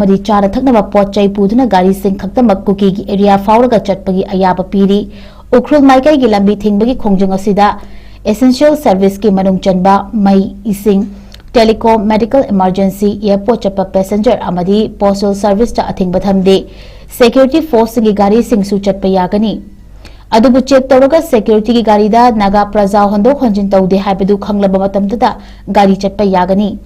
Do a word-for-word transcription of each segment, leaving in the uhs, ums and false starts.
ꯑꯃꯗꯤ ꯆꯥꯅ ꯊꯛꯅꯕ ꯄꯣꯠ ꯆꯩ ꯄꯨꯗꯨꯅ ꯒꯥꯔꯤꯁꯤꯡ ꯈꯛꯇꯃꯛ ꯀꯨꯀꯤꯒꯤ ꯑꯦꯔꯤꯌꯥ ꯐꯥꯎꯔꯒ ꯆꯠꯄꯒꯤ ꯑꯌꯥꯕ ꯄꯤꯔꯤ꯫ ꯎꯈ꯭ꯔꯨꯜ ꯃꯥꯏꯀꯩꯒꯤ ꯂꯝꯕꯤ ꯊꯤꯡꯕꯒꯤ ꯈꯣꯡꯖꯪ ꯑꯁꯤꯗ essential serviceꯀꯤ ꯃꯅꯨꯡ ꯆꯟꯕ ꯃꯩ, ꯏꯁꯤꯡ, telecom, medical emergency, airport ꯆꯠꯄ passenger ꯑꯃꯗꯤ postal serviceꯇ ꯑꯊꯤꯡꯕ ꯊꯝꯗꯦ꯫ Security forceꯁꯤꯡꯒꯤ ꯒꯥꯔꯤꯁꯤꯡꯁꯨ ꯆꯠꯄ ꯌꯥꯒꯅꯤ꯫ ꯑꯗꯨꯕꯨ check ꯇꯧꯔꯒ securityꯒꯤ ꯒꯥꯔꯤꯗ ꯅꯥꯒꯥ ꯄ꯭ꯔꯖꯥ ꯍꯣꯟꯗꯣꯛ ꯍꯣꯟꯖꯤꯟ ꯇꯧꯗꯦ ꯍꯥꯏꯕꯗꯨ ꯈꯪꯂꯕ ꯃꯇꯝꯗꯨꯗ ꯒꯥꯔꯤ ꯆꯠꯄ ꯌꯥꯒꯅꯤ꯫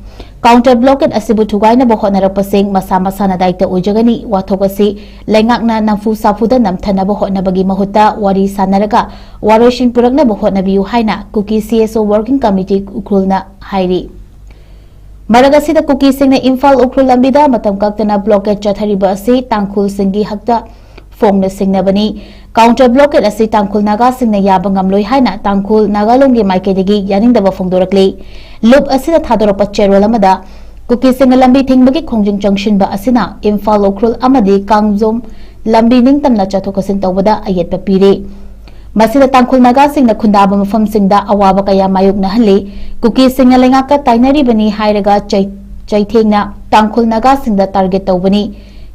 Counter blockade ꯑꯁꯤꯕꯨ ꯊꯨꯒꯥꯏꯅꯕ ꯍꯣꯠꯅꯔꯛꯄꯁꯤꯡ ꯃꯁꯥ ꯃꯁꯥꯅ ꯗꯥꯏꯇ ꯑꯣꯏꯖꯒꯅꯤ꯫ ꯋꯥꯊꯣꯛ ꯑꯁꯤ ꯂꯩꯉꯥꯛꯅ ꯅꯝꯐꯨ ꯁꯥꯐꯨꯗ ꯅꯝꯊꯅꯕ ꯍꯣꯠꯅꯕꯒꯤ ꯃꯍꯨꯠꯇ ꯋꯥꯔꯤ ꯁꯥꯟꯅꯔꯒ ꯋꯥꯔꯣꯏꯁꯤꯟ ꯄꯨꯔꯛꯅꯕ ꯍꯣꯠꯅꯕꯤꯌꯨ ꯍꯥꯏꯅ ꯀꯨꯀꯤ CSO Working Committee ꯎꯈ꯭ꯔꯨꯜꯅ ꯍꯥꯏꯔꯤ꯫ ꯃꯔꯛ ꯑꯁꯤꯗ ꯀꯨꯀꯤꯁꯤꯡꯅ ꯏꯝꯐꯥꯜ ꯎꯈ꯭ꯔꯨꯜ ꯂꯝꯕꯤꯗ ꯃꯇꯝ ꯀꯛꯇꯅ blockade ꯆꯠꯊꯔꯤꯕ ꯑꯁꯤ ꯇꯥꯡꯈꯨꯜꯁꯤꯡꯒꯤ ꯍꯛꯇ ꯐꯣꯡꯅ ꯁꯤꯡꯅꯕꯅꯤ꯫ Counter blockade ꯑꯁꯤ ꯇꯥꯡꯈꯨꯜ ꯅꯥꯒꯥꯁꯤꯡꯅ ꯌꯥꯕ ꯉꯝꯂꯣꯏ ꯍꯥꯏꯅ ꯇꯥꯡꯈꯨꯜ ꯅꯥꯒꯥꯂꯣꯡꯒꯤ ꯃꯥꯏꯀꯩꯗꯒꯤ ꯌꯥꯅꯤꯡꯗꯕ ꯐꯣꯡꯗꯣꯔꯛꯂꯤ꯫ ꯂꯨꯞ ꯑꯁꯤꯅ ꯊꯥꯗꯣꯔꯛꯄ ꯆꯦꯔꯣꯜ ꯑꯃꯗ ꯀꯨꯀꯤꯁꯤꯡꯅ ꯂꯝꯕꯤ ꯊꯤꯡꯕꯒꯤ ꯈꯣꯡꯖꯪ ꯆꯪꯁꯤꯟꯕ ꯑꯁꯤꯅ ꯏꯝꯐꯥꯜ ꯎꯈ꯭ꯔꯨꯜ ꯑꯃꯗꯤ ꯀꯥꯡꯖꯣꯝ ꯂꯝꯕꯤ ꯅꯤꯡꯇꯝꯅ ꯆꯠꯊꯣꯛ ꯆꯠꯁꯤꯟ ꯇꯧꯕꯗ ꯑꯌꯦꯠꯄ ꯄꯤꯔꯤ꯫ ꯃꯁꯤꯗ ꯇꯥꯡꯈꯨꯜ ꯅꯥꯒꯥꯁꯤꯡꯅ ꯈꯨꯟꯗꯥꯕ ꯃꯐꯝꯁꯤꯡꯗ ꯑꯋꯥꯕ ꯀꯌꯥ ꯃꯥꯌꯣꯛꯅꯍꯜꯂꯤ꯫ ꯀꯨꯀꯤꯁꯤꯡꯅ ꯂꯩꯉꯥꯛꯀ ꯇꯥꯏꯅꯔꯤꯕꯅꯤ ꯍꯥꯏꯔꯒ ꯆꯩ-, ꯆꯩꯊꯦꯡꯅ ꯇꯥꯡꯈꯨꯜ ꯅꯥꯒꯥꯁꯤꯡꯗ target ꯇꯧꯕꯅꯤ꯫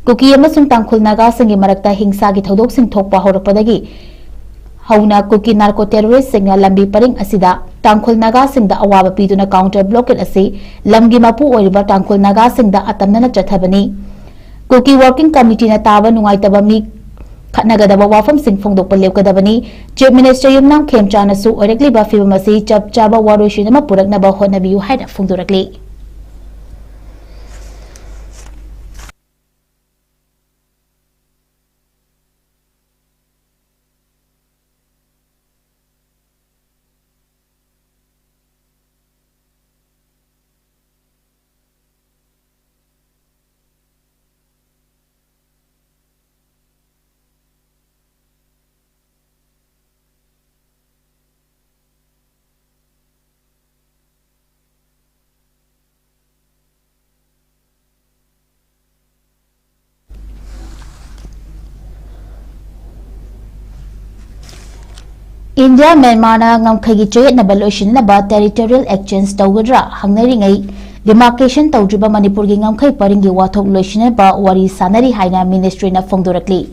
ꯀꯨꯀꯤ ꯑꯃꯁꯨꯡ ꯇꯥꯡꯈꯨꯜ ꯅꯥꯒꯥꯁꯤꯡꯒꯤ ꯃꯔꯛꯇ ꯍꯤꯡꯁꯥꯒꯤ ꯊꯧꯗꯣꯛꯁꯤꯡ ꯊꯣꯛꯄ ꯍꯧꯔꯛꯄꯗꯒꯤ ꯍꯧꯅ ꯀꯨꯀꯤ narco terroristꯁꯤꯡꯅ ꯂꯝꯕꯤ ꯄꯔꯤꯡ ꯑꯁꯤꯗ ꯇꯥꯡꯈꯨꯜ ꯅꯥꯒꯥꯁꯤꯡꯗ ꯑꯋꯥꯕ ꯄꯤꯗꯨꯅ counter blockade ꯑꯁꯤ ꯂꯝꯒꯤ ꯃꯄꯨ ꯑꯣꯏꯔꯤꯕ ꯇꯥꯡꯈꯨꯜ ꯅꯥꯒꯥꯁꯤꯡꯗ ꯑꯇꯝꯅꯅ ꯆꯠꯊꯕꯅꯤ꯫ ꯀꯨꯀꯤ Working Committeeꯅ ꯇꯥꯕ ꯅꯨꯡꯉꯥꯏꯇꯕ ꯃꯤ ꯈꯠꯅꯒꯗꯕ ꯋꯥꯐꯝꯁꯤꯡ ꯐꯣꯡꯗꯣꯛꯄ ꯂꯦꯞꯀꯗꯕꯅꯤ꯫ Chief Minister ꯌꯨꯝꯅꯥꯝ ꯈꯦꯝꯆꯥꯅꯁꯨ ꯑꯣꯏꯔꯛꯂꯤꯕ ꯐꯤꯕꯝ ꯑꯁꯤ ꯆꯞ ꯆꯥꯕ ꯋꯥꯔꯣꯏꯁꯤꯟ ꯑꯃ ꯄꯨꯔꯛꯅꯕ ꯍꯣꯠꯅꯕꯤꯌꯨ ꯍꯥꯏꯅ ꯐꯣꯡꯗꯣꯔꯛꯂꯤ꯫ ꯏꯟꯗꯤꯌꯥ ꯃ꯭ꯌꯥꯟꯃꯥꯔꯅ ꯉꯝꯈꯩꯒꯤ ꯆꯌꯦꯠꯅꯕ ꯂꯣꯏꯁꯤꯟꯅꯕ territorial exchange ꯇꯧꯒꯗ꯭ꯔꯥ ꯍꯪꯅꯔꯤꯉꯩ, Demarcation ꯇꯧꯗ꯭ꯔꯤꯕ ꯃꯅꯤꯄꯨꯔꯒꯤ ꯉꯝꯈꯩ ꯄꯔꯤꯡꯒꯤ ꯋꯥꯊꯣꯛ ꯂꯣꯏꯁꯤꯟꯅꯕ ꯋꯥꯔꯤ ꯁꯥꯅꯔꯤ ꯍꯥꯏꯅ ꯃꯤꯅꯤꯁꯇ꯭ꯔꯤꯅ ꯐꯣꯡꯗꯣꯔꯛꯂꯤ꯫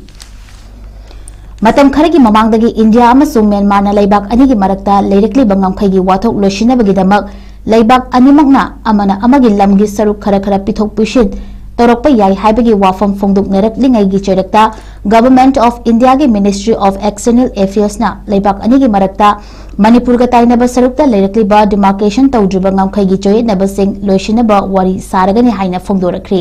ꯃꯇꯝ ꯈꯔꯒꯤ ꯃꯃꯥꯡꯗꯒꯤ ꯏꯟꯗꯤꯌꯥ ꯑꯃꯁꯨꯡ ꯃ꯭ꯌꯥꯟꯃꯥꯔꯅ ꯂꯩꯕꯥꯛ ꯑꯅꯤꯒꯤ ꯃꯔꯛꯇ ꯂꯩꯔꯛꯂꯤꯕ ꯉꯝꯈꯩꯒꯤ ꯋꯥꯊꯣꯛ ꯂꯣꯏꯁꯤꯟꯅꯕꯒꯤꯗꯃꯛ ꯂꯩꯕꯥꯛ ꯑꯅꯤꯃꯛꯅ ꯑꯃꯅ ꯑꯃꯒꯤ ꯂꯝꯒꯤ ꯁꯔꯨꯛ ꯈꯔ ꯈꯔ ꯄꯤꯊꯣꯛ ꯄꯤꯁꯤꯟ ꯇꯧꯔꯛꯄ ꯌꯥꯏ ꯍꯥꯏꯕꯒꯤ ꯋꯥꯐꯝ ꯐꯣꯡꯗꯣꯛꯅꯔꯛꯂꯤꯉꯩꯒꯤ ꯆꯩꯔꯛꯇ Government of Indiaꯒꯤ Ministry of External Affairsꯅ ꯂꯩꯕꯥꯛ ꯑꯅꯤꯒꯤ ꯃꯔꯛꯇ ꯃꯅꯤꯄꯨꯔꯒ ꯇꯥꯏꯅꯕ ꯁꯔꯨꯛꯇ ꯂꯩꯔꯛꯂꯤꯕ demarcation ꯇꯧꯗ꯭ꯔꯤꯕ ꯉꯝꯈꯩꯒꯤ ꯆꯌꯦꯠꯅꯕꯁꯤꯡ ꯂꯣꯏꯁꯤꯟꯅꯕ ꯋꯥꯔꯤ ꯁꯥꯔꯒꯅꯤ ꯍꯥꯏꯅ ꯐꯣꯡꯗꯣꯔꯛꯈ꯭ꯔꯤ꯫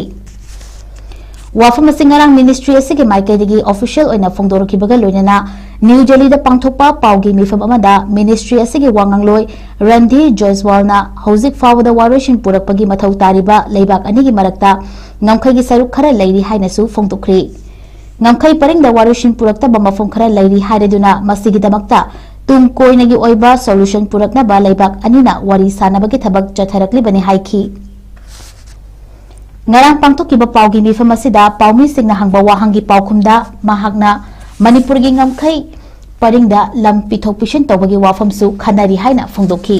ꯋꯥꯐꯝ ꯑꯁꯤ ꯉꯔꯥꯡ ꯃꯤꯅꯤꯁꯇ꯭ꯔꯤ ꯑꯁꯤꯒꯤ ꯃꯥꯏꯀꯩꯗꯒꯤ ꯑꯣꯐꯤꯁꯤꯌꯦꯜ ꯑꯣꯏꯅ ꯐꯣꯡꯗꯣꯔꯛꯈꯤꯕꯒ ꯂꯣꯏꯅꯅ ꯅ꯭ꯌꯨ ꯗꯦꯜꯂꯤꯗ ꯄꯥꯡꯊꯣꯛꯄ ꯄꯥꯎꯒꯤ ꯃꯤꯐꯝ ꯑꯃꯗ ꯃꯤꯅꯤꯁꯇ꯭ꯔꯤ ꯑꯁꯤꯒꯤ ꯋꯥ ꯉꯥꯡꯂꯣꯏ ꯔꯟꯙꯤꯔ ꯖꯣꯏꯁꯋꯥꯜꯅ ꯍꯧꯖꯤꯛ ꯐꯥꯎꯕꯗ ꯋꯥꯔꯣꯏꯁꯤꯟ ꯄꯨꯔꯛꯄꯒꯤ ꯃꯊꯧ ꯇꯥꯔꯤꯕ ꯂꯩꯕꯥꯛ ꯑꯅꯤꯒꯤ ꯃꯔꯛꯇ ꯉꯝꯈꯩꯒꯤ ꯁꯔꯨꯛ ꯈꯔ ꯂꯩꯔꯤ ꯍꯥꯏꯅꯁꯨ ꯐꯣꯡꯗꯣꯛꯈ꯭ꯔꯤ꯫ ꯉꯝꯈꯩ ꯄꯔꯤꯡꯗ ꯋꯥꯔꯣꯏꯁꯤꯟ ꯄꯨꯔꯛꯇꯕ ꯃꯐꯝ ꯈꯔ ꯂꯩꯔꯤ ꯍꯥꯏꯔꯗꯨꯅ ꯃꯁꯤꯒꯤꯗꯃꯛꯇ ꯇꯨꯡ ꯀꯣꯏꯅꯒꯤ ꯑꯣꯏꯕ solution ꯄꯨꯔꯛꯅꯕ ꯂꯩꯕꯥꯛ ꯑꯅꯤꯅ ꯋꯥꯔꯤ ꯁꯥꯅꯕꯒꯤ ꯊꯕꯛ ꯆꯠꯊꯔꯛꯂꯤꯕꯅꯤ ꯍꯥꯏꯈꯤ꯫ ꯉꯔꯥꯡ ꯄꯥꯡꯊꯣꯛꯈꯤꯕ ꯄꯥꯎꯒꯤ ꯃꯤꯐꯝ ꯑꯁꯤꯗ ꯄꯥꯎꯃꯤꯁꯤꯡꯅ ꯍꯪꯕ ꯋꯥꯍꯪꯒꯤ ꯄꯥꯎꯈꯨꯝꯗ ꯃꯍꯥꯛꯅ ꯃꯅꯤꯄꯨꯔꯒꯤ ꯉꯝꯈꯩ ꯄꯔꯤꯡꯗ ꯂꯝ ꯄꯤꯊꯣꯛ ꯄꯤꯁꯤꯟ ꯇꯧꯕꯒꯤ ꯋꯥꯐꯝꯁꯨ ꯈꯟꯅꯔꯤ ꯍꯥꯏꯅ ꯐꯣꯡꯗꯣꯛꯈꯤ꯫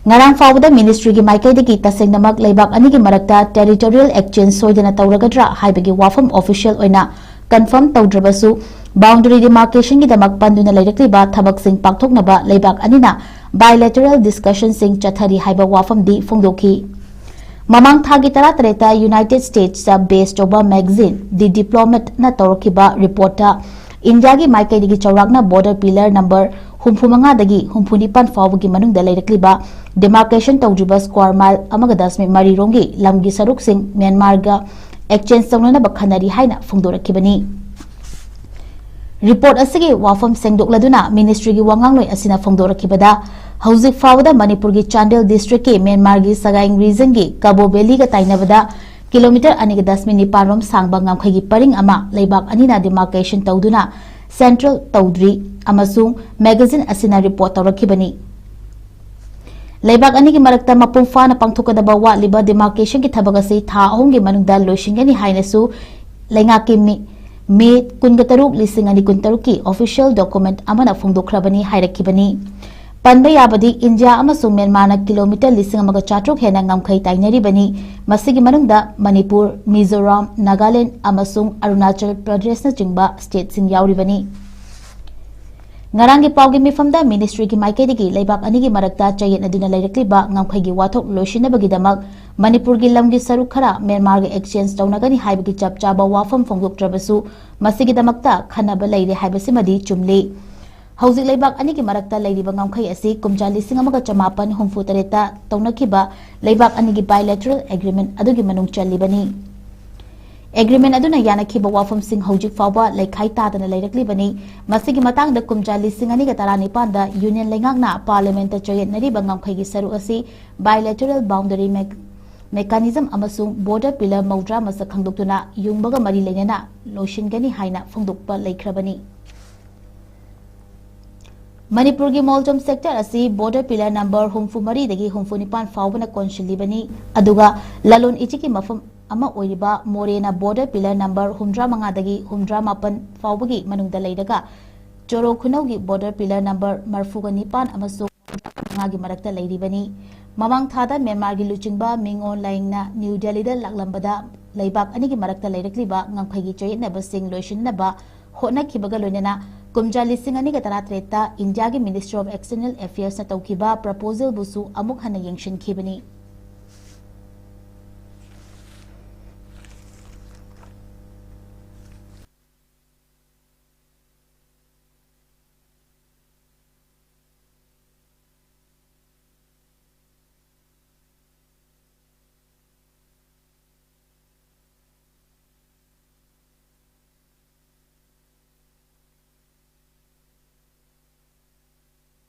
ꯉꯔꯥꯡ ꯐꯥꯎꯕꯗ ꯃꯤꯅꯤꯁꯇ꯭ꯔꯤꯒꯤ ꯃꯥꯏꯀꯩꯗꯒꯤ ꯇꯁꯦꯡꯅꯃꯛ ꯂꯩꯕꯥꯛ ꯑꯅꯤꯒꯤ ꯃꯔꯛꯇ territorial exchange ꯁꯣꯏꯗꯅ ꯇꯧꯔꯒꯗ꯭ꯔꯥ ꯍꯥꯏꯕꯒꯤ ꯋꯥꯐꯝ ꯑꯣꯐꯤꯁꯤꯌꯦꯜ ꯑꯣꯏꯅ confirm ꯇꯧꯗ꯭ꯔꯕꯁꯨ, boundary demarcationꯒꯤꯗꯃꯛ ꯄꯟꯗꯨꯅ ꯂꯩꯔꯛꯂꯤꯕ ꯊꯕꯛꯁꯤꯡ ꯄꯥꯡꯊꯣꯛꯅꯕ ꯂꯩꯕꯥꯛ ꯑꯅꯤꯅ bilateral discussionꯁꯤꯡ ꯆꯠꯊꯔꯤ ꯍꯥꯏꯕ ꯋꯥꯐꯝꯗꯤ ꯐꯣꯡꯗꯣꯛꯈꯤ꯫ ꯃꯃꯥꯡ ꯊꯥꯒꯤ ꯇꯔꯥꯇꯔꯦꯠꯇ United Statesꯇ base ꯇꯧꯕ magazine The Diplomatꯅ ꯇꯧꯔꯛꯈꯤꯕ reportꯇ ꯏꯟꯗꯤꯌꯥꯒꯤ ꯃꯥꯏꯀꯩꯗꯒꯤ ꯆꯥꯎꯔꯥꯛꯅ border pillar number ꯍꯨꯝꯐꯨ ꯃꯉꯥꯗꯒꯤ ꯍꯨꯝꯐꯨ ꯅꯤꯄꯥꯟ ꯐꯥꯎꯕꯒꯤ ꯃꯅꯨꯡꯗ ꯂꯩꯔꯛꯂꯤꯕ demarcation ꯇꯧꯗ꯭ꯔꯤꯕ square mile ꯑꯃꯒ ꯗꯁꯃꯤꯛ ꯃꯔꯤ ꯔꯣꯝꯒꯤ ꯂꯝꯒꯤ ꯁꯔꯨꯛꯁꯤꯡ ꯃ꯭ꯌꯥꯟꯃꯥꯔꯒ exchange ꯇꯧꯅꯅꯕ ꯈꯟꯅꯔꯤ ꯍꯥꯏꯅ ꯐꯣꯡꯗꯣꯔꯛꯈꯤꯕꯅꯤ꯫ Report ꯑꯁꯤꯒꯤ ꯋꯥꯐꯝ ꯁꯦꯡꯗꯣꯛꯂꯗꯨꯅ ꯃꯤꯅꯤꯁꯇ꯭ꯔꯤꯒꯤ ꯋꯥꯉꯥꯡꯂꯣꯏ ꯑꯁꯤꯅ ꯐꯣꯡꯗꯣꯔꯛꯈꯤꯕꯗ, ꯍꯧꯖꯤꯛ ꯐꯥꯎꯕꯗ ꯃꯅꯤꯄꯨꯔꯒꯤ ꯆꯥꯟꯗꯦꯜ districtꯀꯤ ꯃ꯭ꯌꯥꯟꯃꯥꯔꯒꯤ ꯁꯒꯥꯏꯡ regionꯒꯤ ꯀꯕꯣ valleyꯒ ꯇꯥꯏꯅꯕꯗ kilometre ꯑꯅꯤꯒ ꯗꯁꯃꯤꯛ ꯅꯤꯄꯥꯟ ꯔꯣꯝ ꯁꯥꯡꯕ ꯉꯝꯈꯩꯒꯤ ꯄꯔꯤꯡ ꯑꯃ ꯂꯩꯕꯥꯛ ꯑꯅꯤꯅ demarcation ꯇꯧꯗꯨꯅ central ꯇꯧꯗ꯭ꯔꯤ ꯑꯃꯁꯨꯡ magazine ꯑꯁꯤꯅ report ꯇꯧꯔꯛꯈꯤꯕꯅꯤ꯫ ꯂꯩꯕꯥꯛ ꯑꯅꯤꯒꯤ ꯃꯔꯛꯇ ꯃꯄꯨꯡ ꯐꯥꯅ ꯄꯥꯡꯊꯣꯛꯀꯗꯕ ꯋꯥꯠꯂꯤꯕ demarcationꯒꯤ ꯊꯕꯛ ꯑꯁꯤ ꯊꯥ ꯑꯍꯨꯝꯒꯤ ꯃꯅꯨꯡꯗ ꯂꯣꯏꯁꯤꯟꯒꯅꯤ ꯍꯥꯏꯅꯁꯨ ꯂꯩꯉꯥꯛꯀꯤ ꯃꯤ-, May ꯀꯨꯟꯒ ꯇꯔꯨꯛ, ꯂꯤꯁꯤꯡ ꯑꯅꯤ ꯀꯨꯟꯇꯔꯨꯛꯀꯤ official document ꯑꯃꯅ ꯐꯣꯡꯗꯣꯛꯈ꯭ꯔꯕꯅꯤ ꯍꯥꯏꯔꯛꯈꯤꯕꯅꯤ꯫ ꯄꯟꯕ ꯌꯥꯕꯗꯤ ꯏꯟꯗꯤꯌꯥ ꯑꯃꯁꯨꯡ ꯃ꯭ꯌꯥꯟꯃꯥꯔꯅ ꯀꯤꯂꯣꯃꯤꯇꯔ ꯂꯤꯁꯤꯡ ꯑꯃꯒ ꯆꯥꯇ꯭ꯔꯨꯛ ꯍꯦꯟꯅ ꯉꯝꯈꯩ ꯇꯥꯏꯅꯔꯤꯕꯅꯤ꯫ ꯃꯁꯤꯒꯤ ꯃꯅꯨꯡꯗ ꯃꯅꯤꯄꯨꯔ, ꯃꯤꯖꯣꯔꯥꯝ, ꯅꯥꯒꯥꯂꯦꯟꯗ ꯑꯃꯁꯨꯡ ꯑꯔꯨꯅꯥꯆꯜ ꯄ꯭ꯔꯗꯦꯁꯅꯆꯤꯡꯕ ꯁ꯭ꯇꯦꯠꯁꯤꯡ ꯌꯥꯎꯔꯤꯕꯅꯤ꯫ ꯉꯔꯥꯡꯒꯤ ꯄꯥꯎꯒꯤ ꯃꯤꯐꯝꯗ ꯃꯤꯅꯤꯁꯇ꯭ꯔꯤꯒꯤ ꯃꯥꯏꯀꯩꯗꯒꯤ ꯂꯩꯕꯥꯛ ꯑꯅꯤꯒꯤ ꯃꯔꯛꯇ ꯆꯌꯦꯠꯅꯗꯨꯅ ꯂꯩꯔꯛꯂꯤꯕ ꯉꯝꯈꯩꯒꯤ ꯋꯥꯊꯣꯛ ꯂꯣꯏꯁꯤꯟꯅꯕꯒꯤꯗꯃꯛ ꯃꯅꯤꯄꯨꯔꯒꯤ ꯂꯝꯒꯤ ꯁꯔꯨꯛ ꯈꯔ ꯃ꯭ꯌꯥꯟꯃꯥꯔꯒ ꯑꯦꯛꯁꯆꯦꯟꯖ ꯇꯧꯅꯒꯅꯤ ꯍꯥꯏꯕꯒꯤ ꯆꯞ ꯆꯥꯕ ꯋꯥꯐꯝ ꯐꯣꯡꯗꯣꯛꯇ꯭ꯔꯕꯁꯨ, ꯃꯁꯤꯒꯤꯗꯃꯛꯇ ꯈꯟꯅꯕ ꯂꯩꯔꯦ ꯍꯥꯏꯕꯁꯤꯃꯗꯤ ꯆꯨꯝꯂꯤ꯫ ꯍꯧꯖꯤꯛ ꯂꯩꯕꯥꯛ ꯑꯅꯤꯒꯤ ꯃꯔꯛꯇ ꯂꯩꯔꯤꯕ ꯉꯝꯈꯩ ꯑꯁꯤ ꯀꯨꯝꯖꯥ ꯂꯤꯁꯤꯡ ꯑꯃꯒ ꯆꯃꯥꯄꯟ ꯍꯨꯝꯐꯨ ꯇꯔꯦꯠꯇ ꯇꯧꯅꯈꯤꯕ ꯂꯩꯕꯥꯛ ꯑꯅꯤꯒꯤ bilateral agreement ꯑꯗꯨꯒꯤ ꯃꯅꯨꯡ ꯆꯜꯂꯤꯕꯅꯤ꯫ Agreement ꯑꯗꯨꯅ ꯌꯥꯅꯈꯤꯕ ꯋꯥꯐꯝꯁꯤꯡ ꯍꯧꯖꯤꯛ ꯐꯥꯎꯕ ꯂꯩꯈꯥꯏ ꯇꯥꯗꯅ ꯂꯩꯔꯛꯂꯤꯕꯅꯤ꯫ ꯃꯁꯤꯒꯤ ꯃꯇꯥꯡꯗ ꯀꯨꯝꯖꯥ ꯂꯤꯁꯤꯡ ꯑꯅꯤꯒ ꯇꯔꯥꯅꯤꯄꯥꯟꯗ ꯌꯨꯅꯤꯌꯟ ꯂꯩꯉꯥꯛꯅ ꯄꯥꯔꯂꯤꯌꯥꯃꯦꯟꯠꯇ ꯆꯌꯦꯠꯅꯔꯤꯕ ꯉꯝꯈꯩꯒꯤ ꯁꯔꯨꯛ ꯑꯁꯤ bilateral boundary mech-, mechanism ꯑꯃꯁꯨꯡ border pillar ꯃꯧꯗ꯭ꯔꯥ ꯃꯁꯛ ꯈꯪꯗꯣꯛꯇꯨꯅ ꯌꯨꯡꯕꯒ ꯃꯔꯤ ꯂꯩꯅꯅ ꯂꯣꯏꯁꯤꯟꯒꯅꯤ ꯍꯥꯏꯅ ꯐꯣꯡꯗꯣꯛꯄ ꯂꯩꯈ꯭ꯔꯕꯅꯤ꯫ ꯃꯅꯤꯄꯨꯔꯒꯤ ꯃꯣꯜꯖꯣꯝ sector ꯑꯁꯤ border pillar number ꯍꯨꯝꯐꯨ ꯃꯔꯤꯗꯒꯤ ꯍꯨꯝꯐꯨ ꯅꯤꯄꯥꯟ ꯐꯥꯎꯕꯅ ꯀꯣꯟꯁꯤꯜꯂꯤꯕꯅꯤ꯫ ꯑꯗꯨꯒ ꯂꯂꯣꯟ ꯏꯇꯤꯛꯀꯤ ꯃꯐꯝ ꯑꯃ ꯑꯣꯏꯔꯤꯕ ꯃꯣꯔꯦꯅ border pillar number ꯍꯨꯝꯗ꯭ꯔꯥ ꯃꯉꯥꯗꯒꯤ ꯍꯨꯝꯗ꯭ꯔꯥ ꯃꯥꯄꯟ ꯐꯥꯎꯕꯒꯤ ꯃꯅꯨꯡꯗ ꯂꯩꯔꯒ ꯆꯣꯔꯣ ꯈꯨꯅꯧꯒꯤ border pillar number ꯃꯔꯤꯐꯨꯒ ꯅꯤꯄꯥꯟ ꯑꯃꯁꯨꯡ ꯃꯉꯥꯒꯤ ꯃꯔꯛꯇ ꯂꯩꯔꯤꯕꯅꯤ꯫ ꯃꯃꯥꯡ ꯊꯥꯗ ꯃ꯭ꯌꯥꯟꯃꯥꯔꯒꯤ ꯂꯨꯆꯤꯡꯕ ꯃꯤꯡ ꯑꯣꯟ ꯂꯥꯏꯡꯅ ꯅ꯭ꯌꯨ ꯗꯦꯜꯂꯤꯗ ꯂꯥꯛꯂꯝꯕꯗ ꯂꯩꯕꯥꯛ ꯑꯅꯤꯒꯤ ꯃꯔꯛꯇ ꯂꯩꯔꯛꯂꯤꯕ ꯉꯝꯈꯩꯒꯤ ꯆꯌꯦꯠꯅꯕꯁꯤꯡ ꯂꯣꯏꯁꯤꯟꯅꯕ ꯍꯣꯠꯅꯈꯤꯕꯒ ꯂꯣꯏꯅꯅ ꯀꯨꯝꯖꯥ ꯂꯤꯁꯤꯡ ꯑꯅꯤꯒ ꯇꯔꯥꯇꯔꯦꯠꯇ ꯏꯟꯗꯤꯌꯥꯒꯤ Ministry of External Affairsꯅ ꯇꯧꯈꯤꯕ proposalꯕꯨꯁꯨ ꯑꯃꯨꯛ ꯍꯟꯅ ꯌꯦꯡꯁꯤꯟꯈꯤꯕꯅꯤ꯫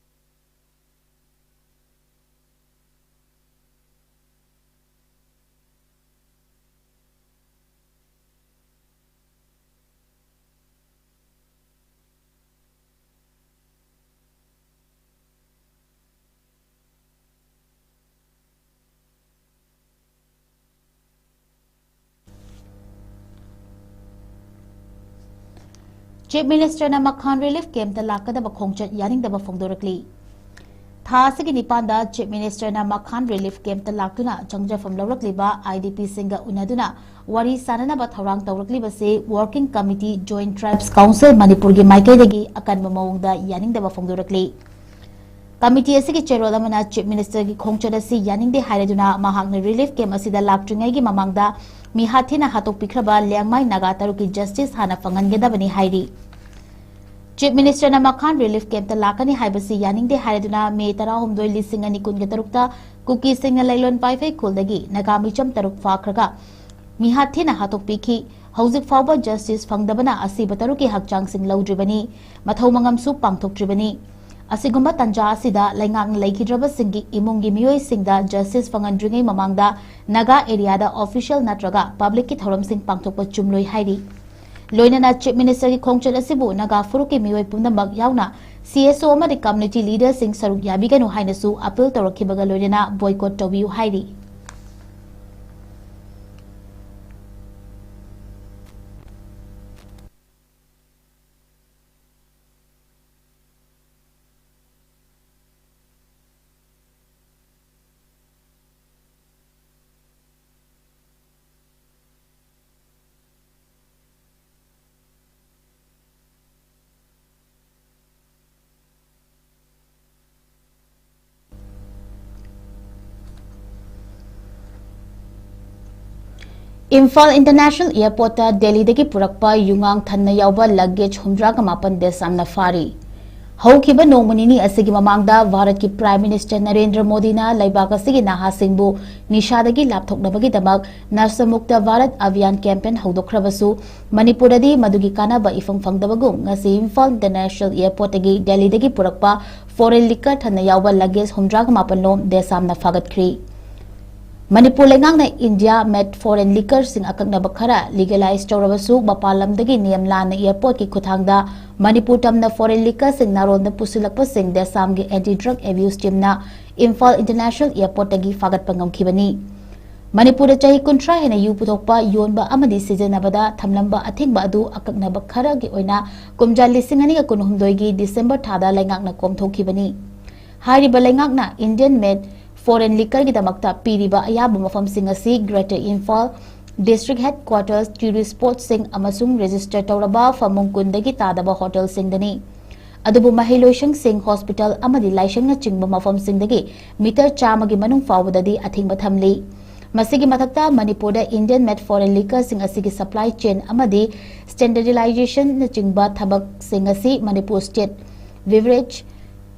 Chief Ministerꯅ ꯃꯈꯥꯟ relief campꯇ ꯂꯥꯛꯀꯗꯕ ꯈꯣꯡꯆꯠ ꯌꯥꯅꯤꯡꯗꯕ ꯐꯣꯡꯗꯣꯔꯛꯂꯤ꯫ ꯊꯥ ꯑꯁꯤꯒꯤ ꯅꯤꯄꯥꯟꯗ Chief Minister ꯅ ꯃꯈꯥꯟ relief camp ꯇ ꯂꯥꯛꯇꯨꯅ ꯆꯪꯖꯐꯝ ꯂꯧꯔꯛꯂꯤꯕ I D P ꯁꯤꯡꯒ ꯎꯅꯗꯨꯅ ꯋꯥꯔꯤ ꯁꯥꯅꯅꯕ ꯊꯧꯔꯥꯡ ꯇꯧꯔꯛꯂꯤꯕꯁꯤ Working Committee, Joint Tribes Council ꯃꯅꯤꯄꯨꯔꯒꯤ ꯃꯥꯏꯀꯩꯗꯒꯤ ꯑꯀꯟꯕ ꯃꯑꯣꯡꯗ ꯌꯥꯅꯤꯡꯗꯕ ꯐꯣꯡꯗꯣꯔꯛꯂꯤ꯫ Committee ꯑꯁꯤꯒꯤ ꯆꯦꯔꯣꯜ ꯑꯃꯅ Chief Minister ꯒꯤ ꯈꯣꯡꯆꯠ ꯑꯁꯤ ꯌꯥꯅꯤꯡꯗꯦ ꯍꯥꯏꯔꯗꯨꯅ ꯃꯍꯥꯛꯅ relief camp ꯑꯁꯤꯗ ꯂꯥꯛꯇ꯭ꯔꯤꯉꯩꯒꯤ ꯃꯃꯥꯡꯗ ꯃꯤꯍꯥꯠ ꯊꯤꯅ ꯍꯥꯠꯇꯣꯛꯄꯤꯈ꯭ꯔꯕ ꯂꯤꯌꯥꯡꯃꯥꯏ ꯅꯥꯒꯥ ꯇꯔꯨꯛꯀꯤ justice ꯍꯥꯟꯅ ꯐꯪꯍꯟꯒꯗꯕꯅꯤ ꯍꯥꯏꯔꯤ꯫ Chief Minister ꯅ ꯃꯈꯥꯟ relief camp ꯇ ꯂꯥꯛꯀꯅꯤ ꯍꯥꯏꯕꯁꯤ ꯌꯥꯅꯤꯡꯗꯦ ꯍꯥꯏꯔꯗꯨꯅ May ꯇꯔꯥꯍꯨꯝꯗꯣꯏ, ꯂꯤꯁꯤꯡ ꯑꯅꯤ ꯀꯨꯟꯒ ꯇꯔꯨꯛꯇ ꯀꯨꯀꯤꯁꯤꯡꯅ ꯂꯩꯂꯣꯟ ꯄꯥꯏꯐꯩ ꯈꯨꯜꯗꯒꯤ ꯅꯥꯒꯥ ꯃꯤꯆꯝ ꯇꯔꯨꯛ ꯐꯥꯈ꯭ꯔꯒ ꯃꯤꯍꯥꯠ ꯊꯤꯅ ꯍꯥꯠꯇꯣꯛꯄꯤꯈꯤ꯫ ꯍꯧꯖꯤꯛ ꯐꯥꯎꯕ justice ꯐꯪꯗꯕꯅ ꯑꯁꯤꯕ ꯇꯔꯨꯛꯀꯤ ꯍꯛꯆꯥꯡꯁꯤꯡ ꯂꯧꯗ꯭ꯔꯤꯕꯅꯤ, ꯃꯊꯧ ꯃꯉꯝꯁꯨ ꯄꯥꯡꯊꯣꯛꯇ꯭ꯔꯤꯕꯅꯤ꯫ ꯑꯁꯤꯒꯨꯝꯕ ꯇꯥꯟꯖꯥ ꯑꯁꯤꯗ ꯂꯩꯉꯥꯛꯅ ꯂꯩꯈꯤꯗ꯭ꯔꯕꯁꯤꯡꯒꯤ ꯏꯃꯨꯡꯒꯤ ꯃꯤꯑꯣꯏꯁꯤꯡꯗ justice ꯐꯪꯍꯟꯗ꯭ꯔꯤꯉꯩ ꯃꯃꯥꯡꯗ ꯅꯥꯒꯥ area ꯗ official ꯅꯠꯇ꯭ꯔꯒ public ꯀꯤ ꯊꯧꯔꯝꯁꯤꯡ ꯄꯥꯡꯊꯣꯛꯄ ꯆꯨꯝꯂꯣꯏ ꯍꯥꯏꯔꯤ꯫ ꯂꯣꯏꯅꯅ Chief Minister ꯒꯤ ꯈꯣꯡꯆꯠ ꯑꯁꯤꯕꯨ ꯅꯥꯒꯥ ꯐꯨꯔꯨꯞꯀꯤ ꯃꯤꯑꯣꯏ ꯄꯨꯝꯅꯃꯛ ꯌꯥꯎꯅ C S O ꯑꯃꯗꯤ community leader ꯁꯤꯡ ꯁꯔꯨꯛ ꯌꯥꯕꯤꯒꯅꯨ ꯍꯥꯏꯅꯁꯨ appeal ꯇꯧꯔꯛꯈꯤꯕꯒ ꯂꯣꯏꯅꯅ boycott ꯇꯧꯕꯤꯌꯨ ꯍꯥꯏꯔꯤ꯫ ꯏꯝꯐꯥꯜ International Airport ꯇ ꯗꯦꯜꯂꯤꯗꯒꯤ ꯄꯨꯔꯛꯄ ꯌꯨꯉꯥꯡ ꯊꯟꯅ ꯌꯥꯎꯕ luggage ꯍꯨꯝꯗ꯭ꯔꯥꯒ ꯃꯥꯄꯟ ꯗꯦꯁꯥꯝꯅ ꯐꯥꯔꯤ꯫ ꯍꯧꯈꯤꯕ ꯅꯣꯡꯃ ꯅꯤꯅꯤ ꯑꯁꯤꯒꯤ ꯃꯃꯥꯡꯗ ꯚꯥꯔꯠꯀꯤ Prime Minister ꯅꯔꯦꯟꯗ꯭ꯔ ꯃꯣꯗꯤꯅ ꯂꯩꯕꯥꯛ ꯑꯁꯤꯒꯤ ꯅꯍꯥꯁꯤꯡꯕꯨ ꯅꯤꯁꯥꯗꯒꯤ ꯂꯥꯞꯊꯣꯛꯅꯕꯒꯤꯗꯃꯛ ꯅꯁꯥ ꯃꯨꯛꯇ ꯚꯥꯔꯠ ꯑꯚꯤꯌꯥꯟ campaign ꯍꯧꯗꯣꯛꯈ꯭ꯔꯕꯁꯨ, ꯃꯅꯤꯄꯨꯔꯗꯗꯤ ꯃꯗꯨꯒꯤ ꯀꯥꯟꯅꯕ ꯏꯐꯪ ꯐꯪꯗꯕꯒꯨꯝ ꯉꯁꯤ ꯏꯝꯐꯥꯜ International Airport ꯇꯒꯤ ꯗꯦꯜꯂꯤꯗꯒꯤ ꯄꯨꯔꯛꯄ foreign liquor ꯊꯟꯅ ꯌꯥꯎꯕ luggage ꯍꯨꯝꯗ꯭ꯔꯥꯒ ꯃꯥꯄꯟ ꯂꯣꯝ ꯗꯦꯁꯥꯝꯅ ꯐꯥꯒꯠꯈ꯭ꯔꯤ꯫ ꯃꯅꯤꯄꯨꯔ ꯂꯩꯉꯥꯛꯅ India made foreign liquor ꯁꯤꯡ ꯑꯀꯛꯅꯕ ꯈꯔ legalize ꯇꯧꯔꯕꯁꯨ, ꯃꯄꯥꯟ ꯂꯝꯗꯒꯤ ꯅꯤꯌꯝ ꯂꯥꯟꯅ airport ꯀꯤ ꯈꯨꯠꯊꯥꯡꯗ ꯃꯅꯤꯄꯨꯔ ꯇꯝꯅ foreign liquor ꯁꯤꯡ ꯅꯥꯔꯣꯟꯗ ꯄꯨꯁꯤꯜꯂꯛꯄꯁꯤꯡ ꯗꯦꯁꯥꯝꯒꯤ Anti Drug Abuse Team ꯅ ꯏꯝꯐꯥꯜ International Airport ꯇꯒꯤ ꯐꯥꯒꯠꯄ ꯉꯝꯈꯤꯕꯅꯤ꯫ ꯃꯅꯤꯄꯨꯔꯗ ꯆꯍꯤ ꯀꯨꯟꯊ꯭ꯔꯥ ꯍꯦꯟꯅ ꯌꯨ ꯄꯨꯊꯣꯛꯄ, ꯌꯣꯟꯕ ꯑꯃꯗꯤ ꯁꯤꯖꯤꯟꯅꯕꯗ ꯊꯝꯂꯝꯕ ꯑꯊꯤꯡꯕ ꯑꯗꯨ ꯑꯀꯛꯅꯕ ꯈꯔꯒꯤ ꯑꯣꯏꯅ ꯀꯨꯝꯖꯥ ꯂꯤꯁꯤꯡ ꯑꯅꯤꯒ ꯀꯨꯟꯍꯨꯝꯗꯣꯏꯒꯤ December ꯊꯥꯗ ꯂꯩꯉꯥꯛꯅ ꯀꯣꯝꯊꯣꯛꯈꯤꯕꯅꯤ꯫ ꯍꯥꯏꯔꯤꯕ ꯂꯩꯉꯥꯛꯅ Indian made foreign liquorꯒꯤꯗꯃꯛꯇ ꯄꯤꯔꯤꯕ ꯑꯌꯥꯕ ꯃꯐꯝꯁꯤꯡ ꯑꯁꯤ Greater Imphal, District Headquarters, tourist spotꯁꯤꯡ ꯑꯃꯁꯨꯡ register ꯇꯧꯔꯕ ꯐꯃꯨꯡ ꯀꯨꯟꯗꯒꯤ ꯇꯥꯗꯕ ꯍꯣꯇꯦꯜꯁꯤꯡꯗꯅꯤ꯫ ꯑꯗꯨꯕꯨ ꯃꯍꯩꯂꯣꯏꯁꯪꯁꯤꯡ, ꯍꯣꯁꯄꯤꯇꯥꯜ ꯑꯃꯗꯤ ꯂꯥꯏꯁꯪꯅꯆꯤꯡꯕ ꯃꯐꯝꯁꯤꯡꯗꯒꯤ ꯃꯤꯇꯔ ꯆꯥꯝꯃꯒꯤ ꯃꯅꯨꯡ ꯐꯥꯎꯕꯗꯗꯤ ꯑꯊꯤꯡꯕ ꯊꯝꯂꯤ꯫ ꯃꯁꯤꯒꯤ ꯃꯊꯛꯇ, ꯃꯅꯤꯄꯨꯔꯗ Indian made foreign liquorꯁꯤꯡ ꯑꯁꯤꯒꯤ supply chain ꯑꯃꯗꯤ standardization ꯅꯆꯤꯡꯕ ꯊꯕꯛꯁꯤꯡ ꯑꯁꯤ ꯃꯅꯤꯄꯨꯔ State Beverage